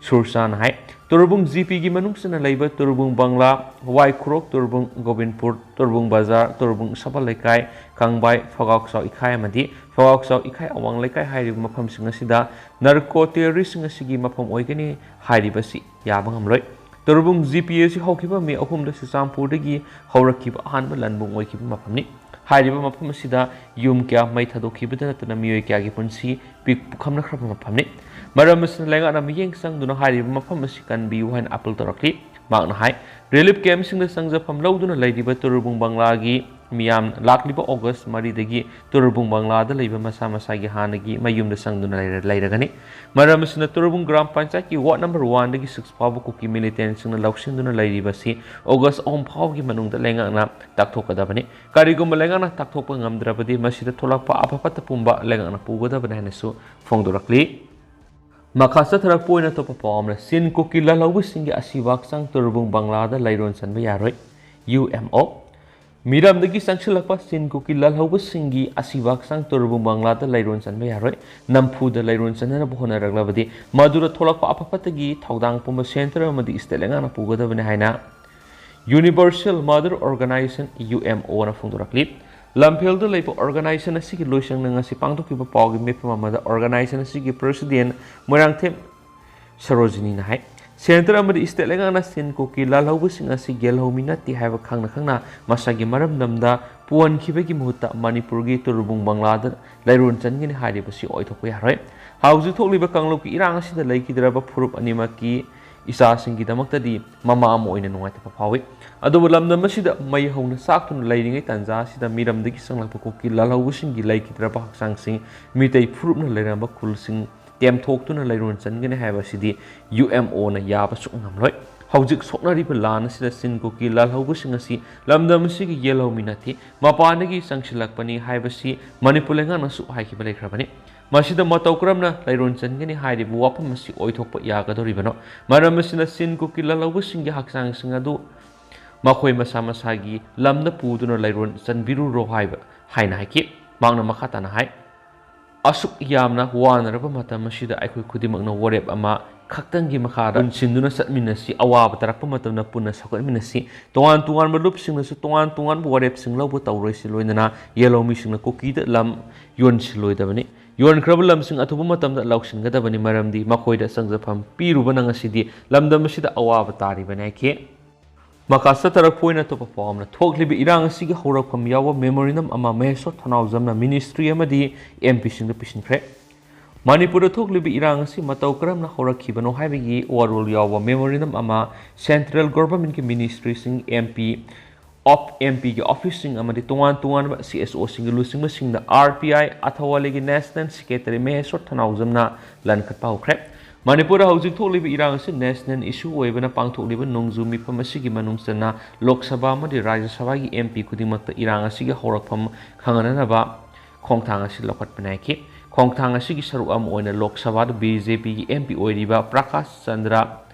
ꯁꯨꯔꯁꯥꯅ ꯍꯥꯏ꯫ ꯇꯨꯔꯕꯨꯡ ꯖꯤꯄꯤꯒꯤ ꯃꯅꯨꯡ ꯆꯟꯅ ꯂꯩꯕ ꯇꯨꯔꯕꯨꯡ ꯕꯪꯂꯥ, ꯋꯥꯏꯈꯨꯔꯣꯛ, ꯇꯨꯔꯕꯨꯡ ꯒꯣꯕꯤꯟꯄꯨꯔ, ꯇꯨꯔꯕꯨꯡ ꯕꯖꯥꯔ, ꯇꯨꯔꯕꯨꯡ ꯁꯕꯜ ꯂꯩꯀꯥꯏ, ꯀꯪꯕꯥꯏ, ꯐꯒꯥꯎꯆꯥꯎ ꯏꯈꯥꯏ ꯑꯃꯗꯤ ꯐꯒꯥꯎꯆꯥꯎ ꯏꯈꯥꯏ ꯑꯋꯥꯡ ꯂꯩꯀꯥꯏ ꯍꯥꯏꯔꯤꯕ ꯃꯐꯝꯁꯤꯡ ꯑꯁꯤꯗ ꯅꯥꯔꯀꯣ ꯇꯦꯔꯣꯔꯤꯁꯁꯤꯡ ꯑꯁꯤꯒꯤ ꯃꯐꯝ ꯑꯣꯏꯒꯅꯤ ꯍꯥꯏꯔꯤꯕꯁꯤ ꯌꯥꯕ ꯉꯝꯂꯣꯏ꯫ ꯇꯨꯔꯕꯨꯡ ꯖꯤꯄꯤ ꯑꯁꯤ ꯍꯧꯈꯤꯕ ꯃꯦ ꯑꯍꯨꯝꯗ ꯆꯨꯔꯆꯥꯟꯄꯨꯔꯗꯒꯤ ꯍꯧꯔꯛꯈꯤꯕ ꯑꯍꯥꯟꯕ ꯂꯥꯟꯕꯨꯡ ꯑꯣꯏꯈꯤꯕ ꯃꯐꯝꯅꯤ꯫ ꯍꯥꯏꯔꯤꯕ ꯃꯐꯝ ꯑꯁꯤꯗ ꯌꯨꯝ ꯀꯌꯥ ꯃꯩ ꯊꯥꯗꯣꯛꯈꯤꯕꯗ ꯅꯠꯇꯅ ꯃꯤꯑꯣꯏ ꯀꯌꯥꯒꯤ ꯄꯨꯟꯁꯤ ꯄꯤꯛ ꯄꯨꯈꯝꯅꯈ꯭ꯔꯕ ꯃꯐꯝꯅꯤ꯫ ꯃꯔꯝ ꯑꯁꯤꯅ ꯂꯩꯉꯥꯛꯅ ꯃꯤꯠꯌꯦꯡ ꯆꯪꯗꯨꯅ ꯍꯥꯏꯔꯤꯕ ꯃꯐꯝ ꯑꯁꯤ ꯀꯟꯕꯤꯌꯨ ꯍꯥꯏꯅ ꯑꯥꯄꯤꯜ ꯇꯧꯔꯛꯂꯤ꯫ ꯃꯍꯥꯛꯅ ꯍꯥꯏ, ꯔꯤꯂꯤꯐ ꯀꯦꯝꯞꯁꯤꯡꯗ ꯆꯪꯖꯐꯝ ꯂꯧꯗꯨꯅ ꯂꯩꯔꯤꯕ ꯇꯨꯔꯕꯨꯡ ꯕꯪꯂꯥꯒꯤ ꯃꯤꯌꯥꯝ ꯂꯥꯛꯂꯤꯕ ꯑꯣꯒꯁ ꯃꯔꯤꯗꯒꯤ ꯇꯨꯔꯕꯨꯡ ꯕꯪꯂꯥꯗ ꯂꯩꯕ ꯃꯁꯥ ꯃꯁꯥꯒꯤ ꯍꯥꯟꯅꯒꯤ ꯃꯌꯨꯝꯗ ꯆꯪꯗꯨꯅ ꯂꯩꯔ-, ꯂꯩꯔꯒꯅꯤ꯫ ꯃꯔꯝ ꯑꯁꯤꯅ ꯇꯨꯔꯕꯨꯡ ꯒ꯭ꯔꯥꯝ ꯄꯟꯆꯥꯌꯠꯀꯤ ꯋꯥꯔꯗ ꯅꯝꯕꯔ ꯋꯥꯟꯗꯒꯤ ꯁꯤꯛꯁ ꯐꯥꯎꯕ ꯀꯨꯀꯤ ꯃꯤꯂꯤꯇꯦꯟꯠꯁꯤꯡꯅ ꯂꯧꯁꯤꯟꯗꯨꯅ ꯂꯩꯔꯤꯕꯁꯤ ꯑꯣꯒꯁ ꯑꯍꯨꯝ ꯐꯥꯎꯒꯤ ꯃꯅꯨꯡꯗ ꯂꯩꯉꯥꯛꯅ ꯇꯥꯛꯊꯣꯛꯀꯗꯕꯅꯤ꯫ ꯀꯔꯤꯒꯨꯝꯕ ꯂꯩꯉꯥꯛꯅ ꯇꯥꯛꯊꯣꯛꯄ ꯉꯝꯗ꯭ꯔꯕꯗꯤ ꯃꯁꯤꯗ ꯊꯣꯛꯂꯛꯄ ꯑꯐ ꯐꯠꯇ ꯄꯨꯝꯕ ꯂꯩꯉꯥꯛꯅ ꯄꯨꯒꯗꯕꯅꯤ ꯍꯥꯏꯅꯁꯨ ꯐꯣꯡꯗꯣꯔꯛꯂꯤ꯫ ꯃꯈꯥ ꯆꯠꯊꯔꯛꯄ ꯑꯣꯏꯅ ꯑꯇꯣꯞꯄ ꯄꯥꯎ ꯑꯃꯅ, ꯆꯤꯟ ꯀꯨꯀꯤ ꯂꯥꯜꯍꯧꯕꯁꯤꯡꯒꯤ ꯑꯁꯤꯕ ꯍꯛꯆꯥꯡ ꯇꯨꯔꯕꯨꯡ ꯕꯪꯂꯥꯗ ꯂꯩꯔꯣꯟ ꯆꯟꯕ ꯌꯥꯔꯣꯏ, ꯌꯨ ꯑꯦꯝ ꯑꯣ꯫ ꯃꯤꯔꯝꯗꯒꯤ ꯆꯪꯁꯤꯜꯂꯛꯄ ꯆꯤꯟ ꯀꯨꯀꯤ ꯂꯥꯜꯍꯧꯕꯁꯤꯡꯒꯤ ꯑꯁꯤꯕ ꯍꯛꯆꯥꯡ ꯇꯨꯔꯕꯨꯡ ꯕꯪꯂꯥꯗ ꯂꯩꯔꯣꯟ ꯆꯟꯕ ꯌꯥꯔꯣꯏ꯫ ꯅꯝꯐꯨꯗ ꯂꯩꯔꯣꯟ ꯆꯟꯅꯅꯕ ꯍꯣꯠꯅꯔꯛꯂꯕꯗꯤ ꯃꯗꯨꯗ ꯊꯣꯛꯂꯛꯄ ꯑꯐ ꯐꯠꯇꯒꯤ ꯊꯧꯗꯥꯡ ꯄꯨꯝꯕ ꯁꯦꯟꯇꯔ ꯑꯃꯗꯤ ꯁ꯭ꯇꯦꯠ ꯂꯩꯉꯥꯛꯅ ꯄꯨꯒꯗꯕꯅꯤ ꯍꯥꯏꯅ Universal Mother Organization, U M ꯑꯣꯅ ꯐꯣꯡꯗꯣꯔꯛꯂꯤ꯫ ꯂꯝꯐꯦꯜꯗ ꯂꯩꯕ ꯑꯣꯔꯒꯅꯥꯏꯖꯦꯁꯟ ꯑꯁꯤꯒꯤ ꯂꯣꯏꯁꯪꯅ ꯉꯁꯤ ꯄꯥꯡꯊꯣꯛꯈꯤꯕ ꯄꯥꯎꯒꯤ ꯃꯤꯐꯝ ꯑꯃꯗ ꯑꯣꯔꯒꯅꯥꯏꯖꯦꯁꯟ ꯑꯁꯤꯒꯤ ꯄ꯭ꯔꯦꯁꯤꯗꯦꯟꯠ ꯃꯣꯏꯔꯥꯡꯊꯦꯝ ꯁꯔꯣꯖꯤꯅꯤꯅ ꯍꯥꯏ, ꯁꯦꯟꯇꯔ ꯑꯃꯗꯤ ꯁ꯭ꯇꯦꯠ ꯂꯩꯉꯥꯛꯅ ꯆꯤꯟ ꯀꯨꯀꯤ ꯂꯥꯜꯍꯧꯕꯁꯤꯡ ꯑꯁꯤ ꯌꯦꯜꯍꯧꯃꯤ ꯅꯠꯇꯦ ꯍꯥꯏꯕ ꯈꯪꯅ ꯈꯪꯅ ꯃꯁꯥꯒꯤ ꯃꯔꯝꯗꯝꯗ ꯄꯨꯍꯟꯈꯤꯕꯒꯤ ꯃꯍꯨꯠꯇ ꯃꯅꯤꯄꯨꯔꯒꯤ ꯇꯨꯔꯕꯨꯡ ꯕꯪꯂꯥꯗ ꯂꯩꯔꯣꯟ ꯆꯟꯒꯅꯤ ꯍꯥꯏꯔꯤꯕꯁꯤ ꯑꯣꯏꯊꯣꯛꯄ ꯌꯥꯔꯣꯏ꯫ ꯍꯧꯖꯤꯛ ꯊꯣꯛꯂꯤꯕ ꯀꯥꯡꯂꯨꯞꯀꯤ ꯏꯔꯥꯡ ꯑꯁꯤꯗ ꯂꯩꯈꯤꯗ꯭ꯔꯕ ꯐꯨꯔꯨꯞ ꯑꯅꯤꯃꯛꯀꯤ ꯏꯆꯥꯁꯤꯡꯒꯤꯗꯃꯛꯇꯗꯤ ꯃꯃꯥ ꯑꯃ ꯑꯣꯏꯅ ꯅꯨꯡꯉꯥꯏꯇꯕ ꯐꯥꯎꯏ꯫ ꯑꯗꯨꯕꯨ ꯂꯝꯗꯝ ꯑꯁꯤꯗ ꯃꯩ ꯍꯧꯅ ꯆꯥꯛꯇꯨꯅ ꯂꯩꯔꯤꯉꯩ ꯇꯥꯟꯖꯥ ꯑꯁꯤꯗ ꯃꯤꯔꯝꯗꯒꯤ ꯆꯪꯂꯛꯄ ꯀꯨꯀꯤ ꯂꯥꯜꯍꯧꯕꯁꯤꯡꯒꯤ ꯂꯩꯈꯤꯗ꯭ꯔꯕ ꯍꯛꯆꯥꯡꯁꯤꯡ ꯃꯤꯇꯩ ꯐꯨꯔꯨꯞꯅ ꯂꯩꯔꯝꯕ ꯈꯨꯜꯁꯤꯡ ꯇꯦꯝꯊꯣꯛꯇꯨꯅ ꯂꯩꯔꯣꯟ ꯆꯟꯒꯅꯤ ꯍꯥꯏꯕ ꯑꯁꯤꯗꯤ ꯌꯨ ꯑꯦꯝ ꯑꯣꯅ ꯌꯥꯕ ꯁꯨꯛꯉꯝꯂꯣꯏ꯫ ꯍꯧꯖꯤꯛ ꯁꯣꯛꯅꯔꯤꯕ ꯂꯥꯟ ꯑꯁꯤꯗ ꯆꯤꯟ ꯀꯨꯀꯤ ꯂꯥꯜꯍꯧꯕꯁꯤꯡ ꯑꯁꯤ ꯂꯝꯗꯝ ꯑꯁꯤꯒꯤ ꯌꯦꯜꯍꯧꯃꯤ ꯅꯠꯇꯦ, ꯃꯄꯥꯟꯗꯒꯤ ꯆꯪꯁꯤꯜꯂꯛꯄꯅꯤ ꯍꯥꯏꯕꯁꯤ ꯃꯅꯤꯄꯨꯔ ꯂꯩꯉꯥꯛꯅꯁꯨ ꯍꯥꯏꯈꯤꯕ ꯂꯩꯈ꯭ꯔꯕꯅꯤ꯫ ꯃꯁꯤꯗ ꯃꯇꯧ ꯀꯔꯝꯅ ꯂꯩꯔꯣꯟ ꯆꯟꯒꯅꯤ ꯍꯥꯏꯔꯤꯕ ꯋꯥꯐꯝ ꯑꯁꯤ ꯑꯣꯏꯊꯣꯛꯄ ꯌꯥꯒꯗꯧꯔꯤꯕꯅꯣ? ꯃꯔꯝ ꯑꯁꯤꯅ ꯆꯤꯟ ꯀꯨꯀꯤ ꯂꯥꯜꯍꯧꯕꯁꯤꯡꯒꯤ ꯍꯛꯆꯥꯡꯁꯤꯡ ꯑꯗꯨ ꯃꯈꯣꯏ ꯃꯁꯥ ꯃꯁꯥꯒꯤ ꯂꯝꯗ ꯄꯨꯗꯨꯅ ꯂꯩꯔꯣꯟ ꯆꯟꯕꯤꯔꯨꯔꯣ ꯍꯥꯏꯕ, ꯍꯥꯏꯅ ꯍꯥꯏꯈꯤ꯫ ꯃꯍꯥꯛꯅ ꯃꯈꯥ ꯇꯥꯅ ꯍꯥꯏ, ꯑꯁꯨꯛ ꯌꯥꯝꯅ ꯋꯥꯅꯔꯕ ꯃꯇꯝ ꯑꯁꯤꯗ ꯑꯩꯈꯣꯏ ꯈꯨꯗꯤꯡꯃꯛꯅ ꯋꯥꯔꯦꯞ ꯑꯃ ꯈꯛꯇꯪꯒꯤ ꯃꯈꯥꯗ ꯄꯨꯟꯁꯤꯟꯗꯨꯅ ꯆꯠꯃꯤꯟꯅꯁꯤ꯫ ꯑꯋꯥꯕ ꯇꯥꯔꯛꯄ ꯃꯇꯝꯗ ꯄꯨꯟꯅ ꯁꯧꯒꯠꯃꯤꯟꯅꯁꯤ꯫ ꯇꯣꯉꯥꯟ ꯇꯣꯉꯥꯟꯕ ꯂꯨꯞꯁꯤꯡꯅꯁꯨ ꯇꯣꯉꯥꯟ ꯇꯣꯉꯥꯟꯕ ꯋꯥꯔꯦꯞꯁꯤꯡ ꯂꯧꯕ ꯇꯧꯔꯣꯏꯁꯤ꯫ ꯂꯣꯏꯅꯅ ꯌꯦꯜꯍꯧꯃꯤꯁꯤꯡꯅ ꯀꯨꯀꯤꯗ ꯂꯝ ꯌꯣꯟꯁꯤꯜꯂꯣꯏꯗꯕꯅꯤ꯫ ꯌꯣꯟꯈ꯭ꯔꯕ ꯂꯝꯁꯤꯡ ꯑꯊꯨꯕ ꯃꯇꯝꯗ ꯂꯧꯁꯤꯟꯒꯗꯕꯅꯤ, ꯃꯔꯝꯗꯤ ꯃꯈꯣꯏꯗ ꯆꯪꯖꯐꯝ ꯄꯤꯔꯨꯕꯅ ꯉꯁꯤꯗꯤ ꯂꯝꯗꯝ ꯑꯁꯤꯗ ꯑꯋꯥꯕ ꯇꯥꯔꯤꯕꯅꯤ ꯍꯥꯏꯈꯤ꯫ ꯃꯈꯥ ꯆꯠꯊꯔꯛꯄ ꯑꯣꯏꯅ ꯑꯇꯣꯞꯄ ꯄꯥꯎ ꯑꯃꯅ, ꯊꯣꯛꯂꯤꯕ ꯏꯔꯥꯡ ꯑꯁꯤꯒꯤ ꯍꯧꯔꯛꯐꯝ ꯌꯥꯎꯕ memorandum ꯑꯃ ꯃꯍꯦꯁ꯭ꯋꯔ ꯊꯧꯅꯥꯎꯖꯝꯅ ministry ꯑꯃꯗꯤ M P ꯁꯤꯡꯗ ꯄꯤꯁꯤꯟꯈ꯭ꯔꯦ꯫ ꯃꯅꯤꯄꯨꯔꯗ ꯊꯣꯛꯂꯤꯕ ꯏꯔꯥꯡ ꯑꯁꯤ ꯃꯇꯧ ꯀꯔꯝꯅ ꯍꯧꯔꯛꯈꯤꯕꯅꯣ ꯍꯥꯏꯕꯒꯤ ꯋꯥꯔꯣꯜ ꯌꯥꯎꯕ memorandum ꯑꯃ central government ꯀꯤ ministry ꯁꯤꯡ, M P, of M P ꯒꯤ office ꯁꯤꯡ ꯑꯃꯗꯤ ꯇꯣꯉꯥꯟ ꯇꯣꯉꯥꯟꯕ C S O ꯁꯤꯡꯒꯤ ꯂꯨꯆꯤꯡꯕꯁꯤꯡꯗ R P I ꯑꯊꯋꯥꯂꯤꯒꯤ national secretary ꯃꯍꯦꯁ꯭ꯋꯔ ꯊꯧꯅꯥꯎꯖꯝꯅ ꯂꯟꯈꯠꯄ ꯍꯧꯈ꯭ꯔꯦ꯫ ꯃꯅꯤꯄꯨꯔꯗ ꯍꯧꯖꯤꯛ ꯊꯣꯛꯂꯤꯕ ꯏꯔꯥꯡ ꯑꯁꯤ national issue ꯑꯣꯏꯕꯅ ꯄꯥꯡꯊꯣꯛꯂꯤꯕ ꯅꯣꯡꯖꯨ ꯃꯤꯐꯝ ꯑꯁꯤꯒꯤ ꯃꯅꯨꯡ ꯆꯟꯅ ꯂꯣꯛ ꯁꯚꯥ ꯑꯃꯗꯤ ꯔꯥꯖ꯭ꯌ ꯁꯚꯥꯒꯤ M P ꯈꯨꯗꯤꯡꯃꯛꯇ ꯏꯔꯥꯡ ꯑꯁꯤꯒꯤ ꯍꯧꯔꯛꯐꯝ ꯈꯪꯍꯟꯅꯅꯕ ꯈꯣꯡꯊꯥꯡ ꯑꯁꯤ ꯂꯧꯈꯠꯄꯅꯤ ꯍꯥꯏꯈꯤ꯫ ꯈꯣꯡꯊꯥꯡ ꯑꯁꯤꯒꯤ ꯁꯔꯨꯛ ꯑꯃ ꯑꯣꯏꯅ ꯂꯣꯛ ꯁꯚꯥꯗ B J P ꯒꯤ M P ꯑꯣꯏꯔꯤꯕ ꯄ꯭ꯔꯀꯥꯁ ꯆꯟꯗ꯭ꯔ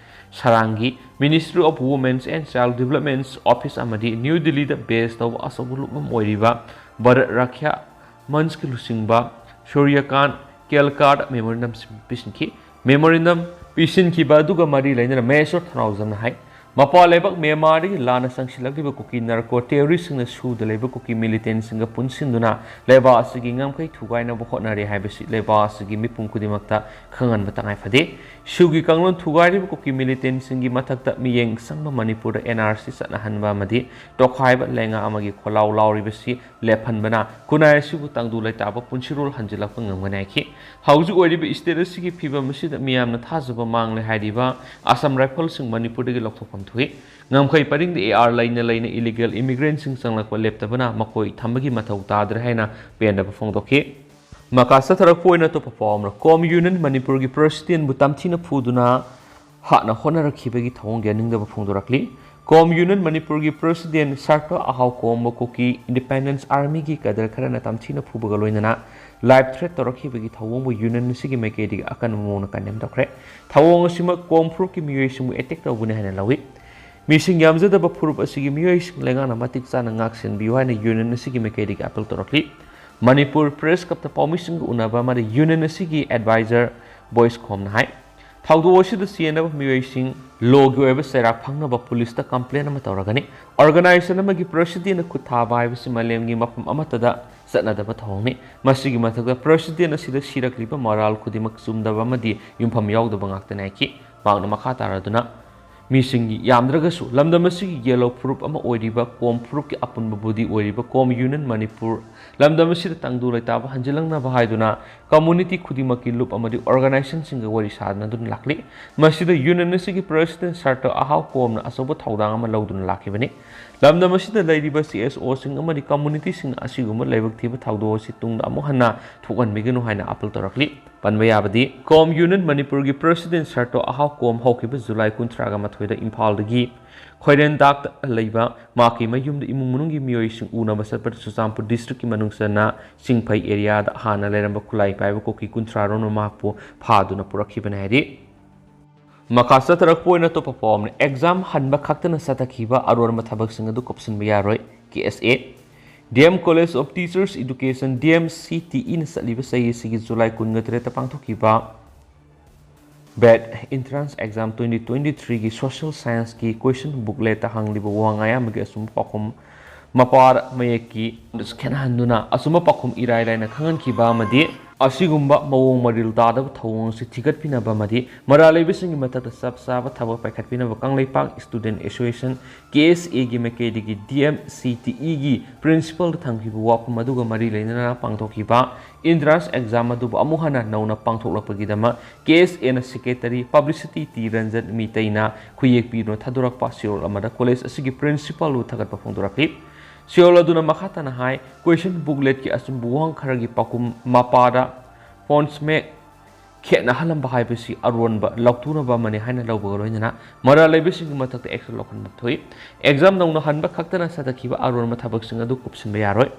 ꯁꯔꯥꯡꯒꯤ, Ministry of Women's and Child Development's office ꯑꯃꯗꯤ ꯅ꯭ꯌꯨ ꯗꯤꯜꯂꯤꯗ base ꯇꯧꯕ ꯑꯆꯧꯕ ꯂꯨꯞꯐꯝ ꯑꯣꯏꯔꯤꯕ ꯚꯥꯔꯠ ꯔꯥꯈ꯭ꯌꯥ ꯃꯟꯆꯀꯤ ꯂꯨꯆꯤꯡꯕ ꯁꯨꯔ꯭ꯌꯀꯥꯟ ꯀꯦꯜꯀꯥꯔꯗ memorandum ꯄꯤꯁꯤꯟꯈꯤ꯫ Memorandum ꯄꯤꯁꯤꯟꯈꯤꯕ ꯑꯗꯨꯒ ꯃꯔꯤ ꯂꯩꯅꯅ ꯃꯍꯦꯁ꯭ꯋꯔ ꯊꯧꯅꯥꯎꯖꯝꯅ ꯍꯥꯏ, ꯃꯄꯥꯟ ꯂꯩꯕꯥꯛ ꯃ꯭ꯌꯥꯟꯃꯥꯔꯗꯒꯤ ꯂꯥꯟꯅ ꯆꯪꯁꯤꯜꯂꯛꯂꯤꯕ ꯀꯨꯀꯤ narco terrorist ꯁꯤꯡꯅ ꯁꯨꯗ ꯂꯩꯕ ꯀꯨꯀꯤ militant ꯁꯤꯡꯒ ꯄꯨꯟꯁꯤꯟꯗꯨꯅ ꯂꯩꯕꯥꯛ ꯑꯁꯤꯒꯤ ꯉꯝꯈꯩ ꯊꯨꯒꯥꯏꯅꯕ ꯍꯣꯠꯅꯔꯤ ꯍꯥꯏꯕꯁꯤ ꯂꯩꯕꯥꯛ ꯑꯁꯤꯒꯤ ꯃꯤꯄꯨꯝ ꯈꯨꯗꯤꯡꯃꯛꯇ ꯈꯪꯍꯟꯕ ꯇꯉꯥꯏ ꯐꯗꯦ꯫ ꯁꯨꯒꯤ ꯀꯥꯡꯂꯣꯟ ꯊꯨꯒꯥꯏꯔꯤꯕ ꯀꯨꯀꯤ militant ꯁꯤꯡꯒꯤ ꯃꯊꯛꯇ ꯃꯤꯠꯌꯦꯡ ꯆꯪꯕ ꯃꯅꯤꯄꯨꯔꯗ N R C ꯆꯠꯅꯍꯟꯕ ꯑꯃꯗꯤ ꯇꯣꯈꯥꯏꯕ ꯂꯩꯉꯥꯛ ꯑꯃꯒꯤ ꯈꯣꯜꯂꯥꯎ ꯂꯥꯎꯔꯤꯕꯁꯤ ꯂꯦꯞꯍꯟꯕꯅ ꯈꯨꯟꯅꯥꯏ ꯑꯁꯤꯕꯨ ꯇꯪꯗꯨ ꯂꯩꯇꯥꯕ ꯄꯨꯟꯁꯤꯔꯣꯜ ꯍꯟꯖꯤꯜꯂꯛꯄ ꯉꯝꯒꯅꯤ ꯍꯥꯏꯈꯤ꯫ ꯍꯧꯖꯤꯛ ꯑꯣꯏꯔꯤꯕ state ꯑꯁꯤꯒꯤ ꯐꯤꯕꯝ ꯑꯁꯤꯗ ꯃꯤꯌꯥꯝꯅ ꯊꯥꯖꯕ ꯃꯥꯡꯂꯦ ꯍꯥꯏꯔꯤꯕ Assam Rifles ꯁꯤꯡ ꯃꯅꯤꯄꯨꯔꯗꯒꯤ ꯂꯧꯊꯣꯛꯐꯝ ꯊꯣꯛꯏ꯫ ꯉꯝꯈꯩ ꯄꯔꯤꯡꯗ A R ꯂꯩꯅ ꯂꯩꯅ illegal immigrant ꯁꯤꯡ ꯆꯪꯂꯛꯄ ꯂꯦꯞꯇꯕꯅ ꯃꯈꯣꯏ ꯊꯝꯕꯒꯤ ꯃꯊꯧ ꯇꯥꯗ꯭ꯔꯦ ꯍꯥꯏꯅ ꯄꯦꯟꯗꯕ ꯐꯣꯡꯗꯣꯛꯈꯤ꯫ ꯃꯈꯥ ꯆꯠꯊꯔꯛꯄ ꯑꯣꯏꯅ ꯑꯇꯣꯞꯄ ꯄꯥꯎ ꯑꯃꯅ, COM Union ꯃꯅꯤꯄꯨꯔꯒꯤ president ꯕꯨ ꯇꯝꯊꯤꯅ ꯐꯨꯗꯨꯅ ꯍꯥꯠꯅ ꯍꯣꯠꯅꯔꯛꯈꯤꯕꯒꯤ ꯊꯧꯑꯣꯡꯒꯤ ꯌꯥꯅꯤꯡꯗꯕ ꯐꯣꯡꯗꯣꯔꯛꯂꯤ꯫ COM Union ꯃꯅꯤꯄꯨꯔꯒꯤ president ꯁꯥꯔꯇ ꯑꯍꯥꯎ ꯀꯣꯝꯕ ꯀꯨꯀꯤ Independence Army ꯒꯤ cadre ꯈꯔꯅ ꯇꯝꯊꯤꯅ ꯐꯨꯕꯒ ꯂꯣꯏꯅꯅ life threat ꯇꯧꯔꯛꯈꯤꯕꯒꯤ ꯊꯧꯑꯣꯡꯕꯨ union ꯑꯁꯤꯒꯤ ꯃꯥꯏꯀꯩꯗꯒꯤ ꯑꯀꯟꯕ ꯃꯑꯣꯡꯗ condemn ꯇꯧꯈ꯭ꯔꯦ꯫ ꯊꯧꯑꯣꯡ ꯑꯁꯤꯃꯛ ꯀꯣꯝ ꯐꯨꯔꯨꯞꯀꯤ ꯃꯤꯑꯣꯏꯁꯤꯡꯕꯨ attack ꯇꯧꯕꯅꯤ ꯍꯥꯏꯅ ꯂꯧꯏ꯫ ꯃꯤꯁꯤꯡ ꯌꯥꯝꯖꯗꯕ ꯐꯨꯔꯨꯞ ꯑꯁꯤꯒꯤ ꯃꯤꯑꯣꯏꯁꯤꯡ ꯂꯩꯉꯥꯛꯅ ꯃꯇꯤꯛ ꯆꯥꯅ ꯉꯥꯛꯁꯦꯟꯕꯤꯌꯨ ꯍꯥꯏꯅ union ꯑꯁꯤꯒꯤ ꯃꯥꯏꯀꯩꯗꯒꯤ appeal ꯇꯧꯔꯛꯂꯤ꯫ ꯃꯅꯤꯄꯨꯔ Press Club ꯇ ꯄꯥꯎꯃꯤꯁꯤꯡꯒ ꯎꯅꯕ ꯑꯃꯗ union ꯑꯁꯤꯒꯤ advisor ꯕꯣꯏꯁ ꯈꯣꯝꯅ ꯍꯥꯏ꯫ ꯊꯧꯗꯣꯛ ꯑꯁꯤꯗ ꯆꯦꯟꯅꯕ ꯃꯤꯑꯣꯏꯁꯤꯡ ꯂꯣꯒꯤ ꯑꯣꯏꯕ ꯆꯩꯔꯥꯛ ꯐꯪꯅꯕ ꯄꯨꯂꯤꯁꯇ ꯀꯝꯄ꯭ꯂꯦꯟ ꯑꯃ ꯇꯧꯔꯒꯅꯤ꯫ ꯑꯣꯔꯒꯅꯥꯏꯖꯦꯁꯟ ꯑꯃꯒꯤ ꯄ꯭ꯔꯁꯤꯗꯦꯟꯅ ꯈꯨꯠ ꯊꯥꯕ ꯍꯥꯏꯕꯁꯤ ꯃꯥꯂꯦꯝꯒꯤ ꯃꯐꯝ ꯑꯃꯠꯇꯗ ꯆꯠꯅꯗꯕ ꯊꯧꯑꯣꯡꯅꯤ꯫ ꯃꯁꯤꯒꯤ ꯃꯊꯛꯇ ꯄ꯭ꯔꯁꯤꯗꯦꯟ ꯑꯁꯤꯗ ꯁꯤꯔꯛꯂꯤꯕ ꯃꯔꯥꯜ ꯈꯨꯗꯤꯡꯃꯛ ꯆꯨꯝꯗꯕ ꯑꯃꯗꯤ ꯌꯨꯝꯐꯝ ꯌꯥꯎꯗꯕ ꯉꯥꯛꯇꯅꯤ ꯍꯥꯏꯈꯤ꯫ ꯃꯍꯥꯛꯅ ꯃꯈꯥ ꯇꯥꯔꯗꯨꯅ, ꯃꯤꯁꯤꯡ ꯌꯥꯝꯗ꯭ꯔꯒꯁꯨ ꯂꯝꯗꯝ ꯑꯁꯤꯒꯤ ꯌꯦꯜꯂꯣ ꯐꯨꯔꯨꯞ ꯑꯃ ꯑꯣꯏꯔꯤꯕ ꯀꯣꯝ ꯐꯨꯔꯨꯞꯀꯤ ꯑꯄꯨꯟꯕ ꯕꯣꯗꯤ ꯑꯣꯏꯔꯤꯕ ꯀꯣꯝ ꯌꯨꯅꯤꯌꯟ ꯃꯅꯤꯄꯨꯔ ꯂꯝꯗꯝ ꯑꯁꯤꯗ ꯇꯪꯗꯨ ꯂꯩꯇꯥꯕ ꯍꯟꯖꯤꯜꯂꯛꯅꯕ ꯍꯥꯏꯗꯨꯅ ꯀꯝꯃꯨꯅꯤꯇꯤ ꯈꯨꯗꯤꯡꯃꯛꯀꯤ ꯂꯨꯞ ꯑꯃꯗꯤ ꯑꯣꯔꯒꯅꯥꯏꯖꯦꯁꯟꯁꯤꯡꯒ ꯋꯥꯔꯤ ꯁꯥꯗꯨꯅ ꯂꯥꯛꯂꯤ꯫ ꯃꯁꯤꯗ ꯌꯨꯅꯤꯌꯟ ꯑꯁꯤꯒꯤ ꯄ꯭ꯔꯁꯤꯗꯦꯟ ꯁꯥꯔꯇꯔ ꯑꯍꯥꯎ ꯀꯣꯝꯅ ꯑꯆꯧꯕ ꯊꯧꯗꯥꯡ ꯑꯃ ꯂꯧꯗꯨꯅ ꯂꯥꯛꯈꯤꯕꯅꯤ꯫ ꯂꯝꯗꯝ ꯑꯁꯤꯗ ꯂꯩꯔꯤꯕ ꯁꯤ ꯑꯦꯁ ꯑꯣꯁꯤꯡ ꯑꯃꯗꯤ ꯀꯝꯃꯨꯅꯤꯇꯤꯁꯤꯡꯅ ꯑꯁꯤꯒꯨꯝꯕ ꯂꯥꯏꯕꯛ ꯊꯤꯕ ꯊꯧꯗꯣꯛ ꯑꯁꯤ ꯇꯨꯡꯗ ꯑꯃꯨꯛ ꯍꯟꯅ ꯊꯣꯛꯍꯟꯕꯤꯒꯅꯨ ꯍꯥꯏꯅ ꯑꯥꯄꯤꯜ ꯇꯧꯔꯛꯂꯤ꯫ ꯄꯟꯕ ꯌꯥꯕꯗꯤ, ꯀꯣꯝ ꯌꯨꯅꯤꯌꯟ ꯃꯅꯤꯄꯨꯔꯒꯤ ꯄ꯭ꯔꯁꯤꯗꯦꯟ ꯁꯥꯔꯇꯔ ꯑꯍꯥꯎ ꯀꯣꯝ ꯍꯧꯈꯤꯕ ꯖꯨꯂꯥꯏ ꯀꯨꯟꯊ꯭ꯔꯥꯒ ꯃꯥꯊꯣꯏꯗ ꯏꯝꯐꯥꯜꯗꯒꯤ ꯈꯣꯏꯔꯦꯟꯗꯥꯛꯇ ꯂꯩꯕ ꯃꯍꯥꯛꯀꯤ ꯃꯌꯨꯝꯗ ꯏꯃꯨꯡ ꯃꯅꯨꯡꯒꯤ ꯃꯤꯑꯣꯏꯁꯤꯡ ꯎꯅꯕ ꯆꯠꯄꯗ ꯆꯨꯔꯆꯥꯟꯄꯨꯔ ꯗꯤꯁꯇ꯭ꯔꯤꯛꯀꯤ ꯃꯅꯨꯡ ꯆꯟꯅ ꯆꯤꯡꯐꯩ ꯑꯦꯔꯤꯌꯥꯗ ꯍꯥꯟꯅ ꯂꯩꯔꯝꯕ ꯈꯨꯠꯂꯥꯏ ꯄꯥꯏꯕ ꯀꯨꯀꯤ ꯀꯨꯟꯊ꯭ꯔꯥ ꯔꯣꯝꯅ ꯃꯍꯥꯛꯄꯨ ꯐꯥꯗꯨꯅ ꯄꯨꯔꯛꯈꯤꯕꯅꯤ ꯍꯥꯏꯔꯤ꯫ ꯃꯈꯥ ꯆꯠꯊꯔꯛꯄ ꯑꯣꯏꯅ ꯑꯇꯣꯞꯄ ꯄꯥꯎ ꯑꯃꯅ, ꯑꯦꯛꯖꯥꯝ ꯍꯟꯕ ꯈꯛꯇꯅ ꯆꯠꯊꯈꯤꯕ ꯑꯔꯣꯟꯕ ꯊꯕꯛꯁꯤꯡ ꯑꯗꯨ ꯀꯨꯞꯁꯤꯟꯕ ꯌꯥꯔꯣꯏ, K S A. D M College of Teachers Education, D M C T ꯏꯅ ꯆꯠꯂꯤꯕ ꯆꯍꯤ ꯑꯁꯤꯒꯤ ꯖꯨꯂꯥꯏ ꯀꯨꯟꯒ ꯇꯔꯦꯠꯇ ꯄꯥꯡꯊꯣꯛꯈꯤꯕ ꯕꯦꯠ Entrance Exam twenty twenty-three ꯒꯤ Social Science ꯀꯤ question booklet ꯇ ꯍꯪꯂꯤꯕ ꯋꯥꯍꯪ ꯑꯌꯥꯝꯕꯒꯤ ꯑꯆꯨꯝꯕ ꯄꯥꯎꯈꯨꯝ ꯃꯄꯥ ꯃꯌꯦꯛꯀꯤ ꯈꯦꯠꯅꯍꯟꯗꯨꯅ ꯑꯆꯨꯝꯕ ꯄꯥꯎꯈꯨꯝ ꯏꯔꯥꯏ ꯂꯥꯏꯅ ꯈꯪꯍꯟꯈꯤꯕ ꯑꯃꯗꯤ ꯑꯁꯤꯒꯨꯝꯕ ꯃꯑꯣꯡ ꯃꯔꯤꯜ ꯇꯥꯗꯕ ꯊꯧꯑꯣꯡ ꯑꯁꯤ ꯊꯤꯒꯠꯄꯤꯅꯕ ꯑꯃꯗꯤ ꯃꯔꯥꯜ ꯂꯩꯕꯁꯤꯡꯒꯤ ꯃꯊꯛꯇ ꯆꯞ ꯆꯥꯕ ꯊꯕꯛ ꯄꯥꯏꯈꯠꯄꯤꯅꯕ ꯀꯪꯂꯩꯄꯥꯛ Student Association, ꯀꯦ ꯑꯦꯁ ꯑꯦ ꯒꯤ ꯃꯥꯏꯀꯩꯗꯒꯤ ꯗꯤ ꯑꯦꯝ ꯁꯤ ꯇꯤ ꯏ ꯒꯤ principal ꯗ ꯊꯝꯈꯤꯕ ꯋꯥꯐꯝ ꯑꯗꯨꯒ ꯃꯔꯤ ꯂꯩꯅꯅ ꯄꯥꯡꯊꯣꯛꯈꯤꯕ entrance exam ꯑꯗꯨꯕꯨ ꯑꯃꯨꯛ ꯍꯟꯅ ꯅꯧꯅ ꯄꯥꯡꯊꯣꯛꯂꯛꯄꯒꯤꯗꯃꯛ ꯀꯦ ꯑꯦꯁ ꯑꯦ ꯅ Secretary Publicity ꯇꯤ ꯔꯟꯖꯟ ꯃꯤꯇꯩꯅ ꯈꯨꯌꯦꯛ ꯄꯤꯗꯨꯅ ꯊꯥꯗꯣꯔꯛꯄ ꯆꯦꯔꯣꯜ ꯑꯃꯗ college ꯑꯁꯤꯒꯤ principal ꯕꯨ ꯊꯥꯒꯠꯄ ꯐꯣꯡꯗꯣꯔꯛꯂꯤ꯫ ꯆꯦꯔꯣꯜ ꯑꯗꯨꯅ ꯃꯈꯥ ꯇꯥꯅ ꯍꯥꯏ, question booklet ꯀꯤ ꯑꯆꯨꯝꯕ ꯋꯥꯍꯪ ꯈꯔꯒꯤ ꯄꯥꯎꯈꯨꯝ ꯃꯄꯥꯗ ꯐꯣꯟꯠꯁ ꯃꯌꯦꯛ ꯈꯦꯠꯅꯍꯜꯂꯝꯕ ꯍꯥꯏꯕꯁꯤ ꯑꯔꯣꯟꯕ ꯂꯥꯎꯊꯣꯛꯅꯕ ꯑꯃꯅꯤ ꯍꯥꯏꯅ ꯂꯧꯕꯒ ꯂꯣꯏꯅꯅ ꯃꯔꯥꯜ ꯂꯩꯕꯁꯤꯡꯒꯤ ꯃꯊꯛꯇ action ꯂꯧꯈꯠꯄ ꯊꯣꯛꯏ꯫ Exam ꯅꯧꯅ ꯍꯟꯕ ꯈꯛꯇꯅ ꯆꯠꯊꯈꯤꯕ ꯑꯔꯣꯟꯕ ꯊꯕꯛꯁꯤꯡ ꯑꯗꯨ ꯀꯨꯞꯁꯤꯟꯕ ꯌꯥꯔꯣꯏ꯫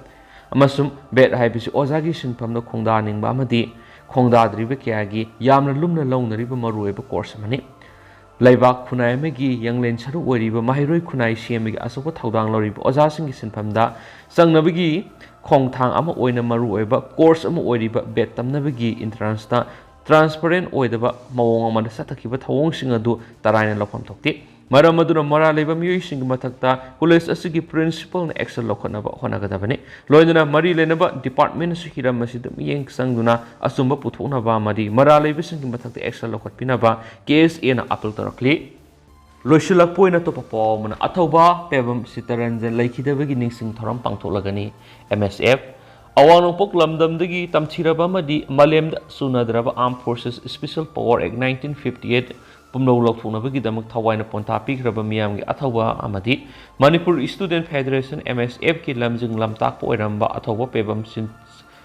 ꯑꯃꯁꯨꯡ ꯕꯦꯠ ꯍꯥꯏꯕꯁꯤ ꯑꯣꯖꯥꯒꯤ ꯁꯤꯟꯐꯝꯗ ꯈꯣꯡꯗꯥꯅꯤꯡꯕ ꯑꯃꯗꯤ ꯈꯣꯡꯗꯥꯗ꯭ꯔꯤꯕ ꯀꯌꯥꯒꯤ ꯌꯥꯝꯅ ꯂꯨꯝꯅ ꯂꯧꯅꯔꯤꯕ ꯃꯔꯨꯑꯣꯏꯕ course ꯑꯃꯅꯤ꯫ ꯂꯩꯕꯥꯛ ꯈꯨꯟꯅꯥꯏ ꯑꯃꯒꯤ ꯌꯥꯡꯂꯦꯟ ꯁꯔꯨ ꯑꯣꯏꯔꯤꯕ ꯃꯍꯩꯔꯣꯏ ꯈꯨꯟꯅꯥꯏ ꯁꯦꯝꯕꯒꯤ ꯑꯆꯧꯕ ꯊꯧꯗꯥꯡ ꯂꯧꯔꯤꯕ ꯑꯣꯖꯥꯁꯤꯡꯒꯤ ꯁꯤꯟꯐꯝꯗ ꯆꯪꯅꯕꯒꯤ ꯈꯣꯡꯊꯥꯡ ꯑꯃ ꯑꯣꯏꯅ ꯃꯔꯨꯑꯣꯏꯕ course ꯑꯃ ꯑꯣꯏꯔꯤꯕ ꯕꯦꯠ ꯇꯝꯅꯕꯒꯤ entrance ꯇ ꯇ꯭ꯔꯥꯟꯁꯄꯔꯦꯟ ꯑꯣꯏꯗꯕ ꯃꯑꯣꯡ ꯑꯃꯗ ꯆꯠꯊꯈꯤꯕ ꯊꯧꯑꯣꯡꯁꯤꯡ ꯑꯗꯨ ꯇꯔꯥꯏꯅ ꯂꯧꯐꯝ ꯊꯣꯛꯇꯦ꯫ ꯃꯔꯝ ꯑꯗꯨꯅ ꯃꯔꯥꯜ ꯂꯩꯕ ꯃꯤꯑꯣꯏꯁꯤꯡꯒꯤ ꯃꯊꯛꯇ ꯀꯣꯂꯦꯖ ꯑꯁꯤꯒꯤ ꯄ꯭ꯔꯤꯟꯁꯤꯄꯜꯅ ꯑꯦꯛꯁꯟ ꯂꯧꯈꯠꯅꯕ ꯍꯣꯠꯅꯒꯗꯕꯅꯤ꯫ ꯂꯣꯏꯅꯅ ꯃꯔꯤ ꯂꯩꯅꯕ ꯗꯤꯄꯥꯔꯠꯃꯦꯟꯅꯁꯨ ꯍꯤꯔꯝ ꯑꯁꯤꯗ ꯃꯤꯠꯌꯦꯡ ꯆꯪꯗꯨꯅ ꯑꯆꯨꯝꯕ ꯄꯨꯊꯣꯛꯅꯕ ꯑꯃꯗꯤ ꯃꯔꯥꯜ ꯂꯩꯕꯁꯤꯡꯒꯤ ꯃꯊꯛꯇ ꯑꯦꯛꯁꯟ ꯂꯧꯈꯠꯄꯤꯅꯕ ꯀꯦ ꯑꯦꯁ ꯑꯦꯅ ꯑꯥꯄꯤꯜ ꯇꯧꯔꯛꯂꯤ꯫ ꯂꯣꯏꯁꯤꯜꯂꯛꯄ ꯑꯣꯏꯅ ꯑꯇꯣꯞꯄ ꯄꯥꯎ ꯑꯃꯅ, ꯑꯊꯧꯕ ꯄꯦꯕꯝ ꯁꯤꯇꯔꯟꯖꯟ ꯂꯩꯈꯤꯗꯕꯒꯤ ꯅꯤꯡꯁꯤꯡ ꯊꯧꯔꯝ ꯄꯥꯡꯊꯣꯛꯂꯒꯅꯤ꯫ ꯑꯦꯝ ꯑꯦꯁ ꯑꯦꯐ, ꯑꯋꯥꯡ ꯅꯣꯡꯄꯣꯛ ꯂꯝꯗꯝꯗꯒꯤ ꯇꯝꯊꯤꯔꯕ ꯑꯃꯗꯤ ꯃꯥꯂꯦꯝꯗ ꯆꯨꯅꯗ꯭ꯔꯕ Armed Forces Special Power Act nineteen fifty eight ꯄꯨꯝꯂꯧ ꯂꯧꯊꯣꯛꯅꯕꯒꯤꯗꯃꯛ ꯊꯋꯥꯏꯅ ꯄꯣꯟꯊꯥ ꯄꯤꯈ꯭ꯔꯕ ꯃꯤꯌꯥꯝꯒꯤ ꯑꯊꯧꯕ ꯑꯃꯗꯤ Manipur Student Federation, M S F ꯀꯤ ꯂꯝꯖꯤꯡ ꯂꯝꯇꯥꯛꯄ ꯑꯣꯏꯔꯝꯕ ꯑꯊꯧꯕ ꯄꯦꯕꯝ ꯁꯤꯟ-,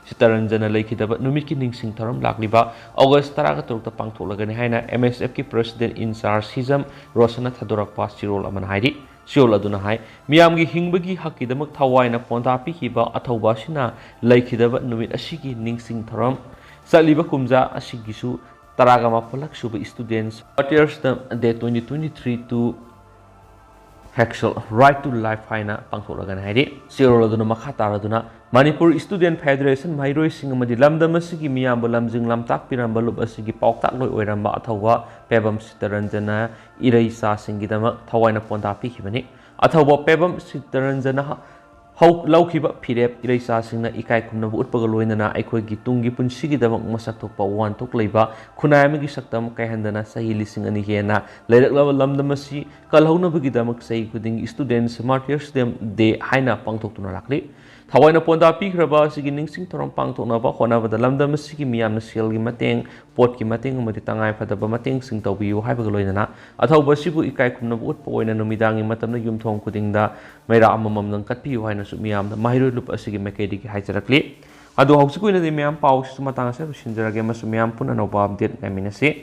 ꯁꯤꯇꯔꯟꯖꯟꯅ ꯂꯩꯈꯤꯗꯕ ꯅꯨꯃꯤꯠꯀꯤ ꯅꯤꯡꯁꯤꯡ ꯊꯧꯔꯝ ꯂꯥꯛꯂꯤꯕ ꯑꯣꯒꯁ ꯇꯔꯥꯒ ꯇꯔꯨꯛꯇ ꯄꯥꯡꯊꯣꯛꯂꯒꯅꯤ ꯍꯥꯏꯅ M S F ꯀꯤ President in Charge ꯁꯤꯖꯝ ꯔꯣꯁꯟꯅ ꯊꯥꯗꯣꯔꯛꯄ ꯆꯦꯔꯣꯜ ꯑꯃꯅ ꯍꯥꯏꯔꯤ꯫ ꯆꯦꯔꯣꯜ ꯑꯗꯨꯅ ꯍꯥꯏ, ꯃꯤꯌꯥꯝꯒꯤ ꯍꯤꯡꯕꯒꯤ ꯍꯛꯀꯤꯗꯃꯛ ꯊꯋꯥꯏꯅ ꯄꯣꯟꯊꯥ ꯄꯤꯈꯤꯕ ꯑꯊꯧꯕ ꯑꯁꯤꯅ ꯂꯩꯈꯤꯗꯕ ꯅꯨꯃꯤꯠ ꯑꯁꯤꯒꯤ ꯅꯤꯡꯁꯤꯡ ꯊꯧꯔꯝ ꯆꯠꯂꯤꯕ ꯀꯨꯝꯖꯥ ꯑꯁꯤꯒꯤꯁꯨ ꯇꯔꯥꯒ ꯃꯥꯄꯜꯂꯛ ꯁꯨꯕ Students Martyrs Day twenty twenty-three to Factual Right to Life ꯍꯥꯏꯅ ꯄꯥꯡꯊꯣꯛꯂꯒꯅꯤ ꯍꯥꯏꯔꯤ꯫ ꯆꯦꯔꯣꯜ ꯑꯗꯨꯅ ꯃꯈꯥ ꯇꯥꯔꯗꯨꯅ, ꯃꯅꯤꯄꯨꯔ Student Federation ꯃꯍꯩꯔꯣꯏꯁꯤꯡ ꯑꯃꯗꯤ ꯂꯝꯗꯝ ꯑꯁꯤꯒꯤ ꯃꯤꯌꯥꯝꯕꯨ ꯂꯝꯖꯤꯡ ꯂꯝꯇꯥꯛꯄꯤꯔꯝꯕ ꯂꯨꯞ ꯑꯁꯤꯒꯤ ꯄꯥꯎꯇꯥꯛꯂꯣꯏ ꯑꯣꯏꯔꯝꯕ ꯑꯊꯧꯕ ꯄꯦꯕꯝ ꯁꯤꯇꯔꯟꯖꯟꯅ ꯏꯔꯩꯆꯥꯁꯤꯡꯒꯤꯗꯃꯛ ꯊꯋꯥꯏꯅ ꯄꯣꯟꯊꯥ ꯄꯤꯈꯤꯕꯅꯤ꯫ ꯑꯊꯧꯕ ꯄꯦꯕꯝ ꯁꯤꯇꯔꯟꯖꯟꯅ ꯍꯧ-, ꯂꯧꯈꯤꯕ ꯐꯤꯔꯦꯞ ꯏꯔꯩꯆꯥꯁꯤꯡꯅ ꯏꯀꯥꯏ ꯈꯨꯝꯅꯕ ꯎꯠꯄꯒ ꯂꯣꯏꯅꯅ ꯑꯩꯈꯣꯏꯒꯤ ꯇꯨꯡꯒꯤ ꯄꯨꯟꯁꯤꯒꯤꯗꯃꯛ ꯃꯁꯛ ꯊꯣꯛꯄ ꯋꯥꯍꯟꯊꯣꯛ ꯂꯩꯕ ꯈꯨꯟꯅꯥꯏ ꯑꯃꯒꯤ ꯁꯛꯇꯝ ꯀꯥꯏꯍꯟꯗꯅ ꯆꯍꯤ ꯂꯤꯁꯤꯡ ꯑꯅꯤ ꯍꯦꯟꯅ ꯂꯩꯔꯛꯂꯕ ꯂꯝꯗꯝ ꯑꯁꯤ ꯀꯜꯍꯧꯅꯕꯒꯤꯗꯃꯛ ꯆꯍꯤ ꯈꯨꯗꯤꯡꯒꯤ Students Martyrs Day ꯍꯥꯏꯅ ꯄꯥꯡꯊꯣꯛꯇꯨꯅ ꯂꯥꯛꯂꯤ꯫ ꯊꯋꯥꯏꯅ ꯄꯣꯟꯗꯥ ꯄꯤꯈ꯭ꯔꯕ ꯑꯁꯤꯒꯤ ꯅꯤꯡꯁꯤꯡ ꯊꯧꯔꯝ ꯄꯥꯡꯊꯣꯛꯅꯕ ꯍꯣꯠꯅꯕꯗ ꯂꯝꯗꯝ ꯑꯁꯤꯒꯤ ꯃꯤꯌꯥꯝꯅ ꯁꯦꯜꯒꯤ ꯃꯇꯦꯡ, ꯄꯣꯠꯀꯤ ꯃꯇꯦꯡ ꯑꯃꯗꯤ ꯇꯉꯥꯏ ꯐꯗꯕ ꯃꯇꯦꯡꯁꯤꯡ ꯇꯧꯕꯤꯌꯨ ꯍꯥꯏꯕꯒ ꯂꯣꯏꯅꯅ ꯑꯊꯧꯕ ꯑꯁꯤꯕꯨ ꯏꯀꯥꯏ ꯈꯨꯝꯅꯕ ꯎꯠꯄ ꯑꯣꯏꯅ ꯅꯨꯃꯤꯗꯥꯡꯒꯤ ꯃꯇꯝꯗ ꯌꯨꯝꯊꯣꯡ ꯈꯨꯗꯤꯡꯗ ꯃꯩꯔꯥ ꯑꯃꯃꯝꯗꯪ ꯀꯠꯄꯤꯌꯨ ꯍꯥꯏꯅꯁꯨ ꯃꯤꯌꯥꯝꯗ ꯃꯍꯩꯔꯣꯏ ꯂꯨꯞ ꯑꯁꯤꯒꯤ ꯃꯥꯏꯀꯩꯗꯒꯤ ꯍꯥꯏꯖꯔꯛꯂꯤ꯫ ꯑꯗꯣ ꯍꯧꯖꯤꯛꯀꯤ ꯑꯣꯏꯅꯗꯤ ꯃꯌꯥꯝ ꯄꯥꯎꯁꯤꯁꯨ ꯃꯇꯥꯡ ꯑꯁꯤꯗ ꯂꯣꯏꯁꯤꯟꯖꯔꯒꯦ ꯑꯃꯁꯨꯡ ꯃꯌꯥꯝ ꯄꯨꯟꯅ ꯑꯅꯧꯕ update ꯉꯥꯏꯃꯤꯟꯅꯁꯤ꯫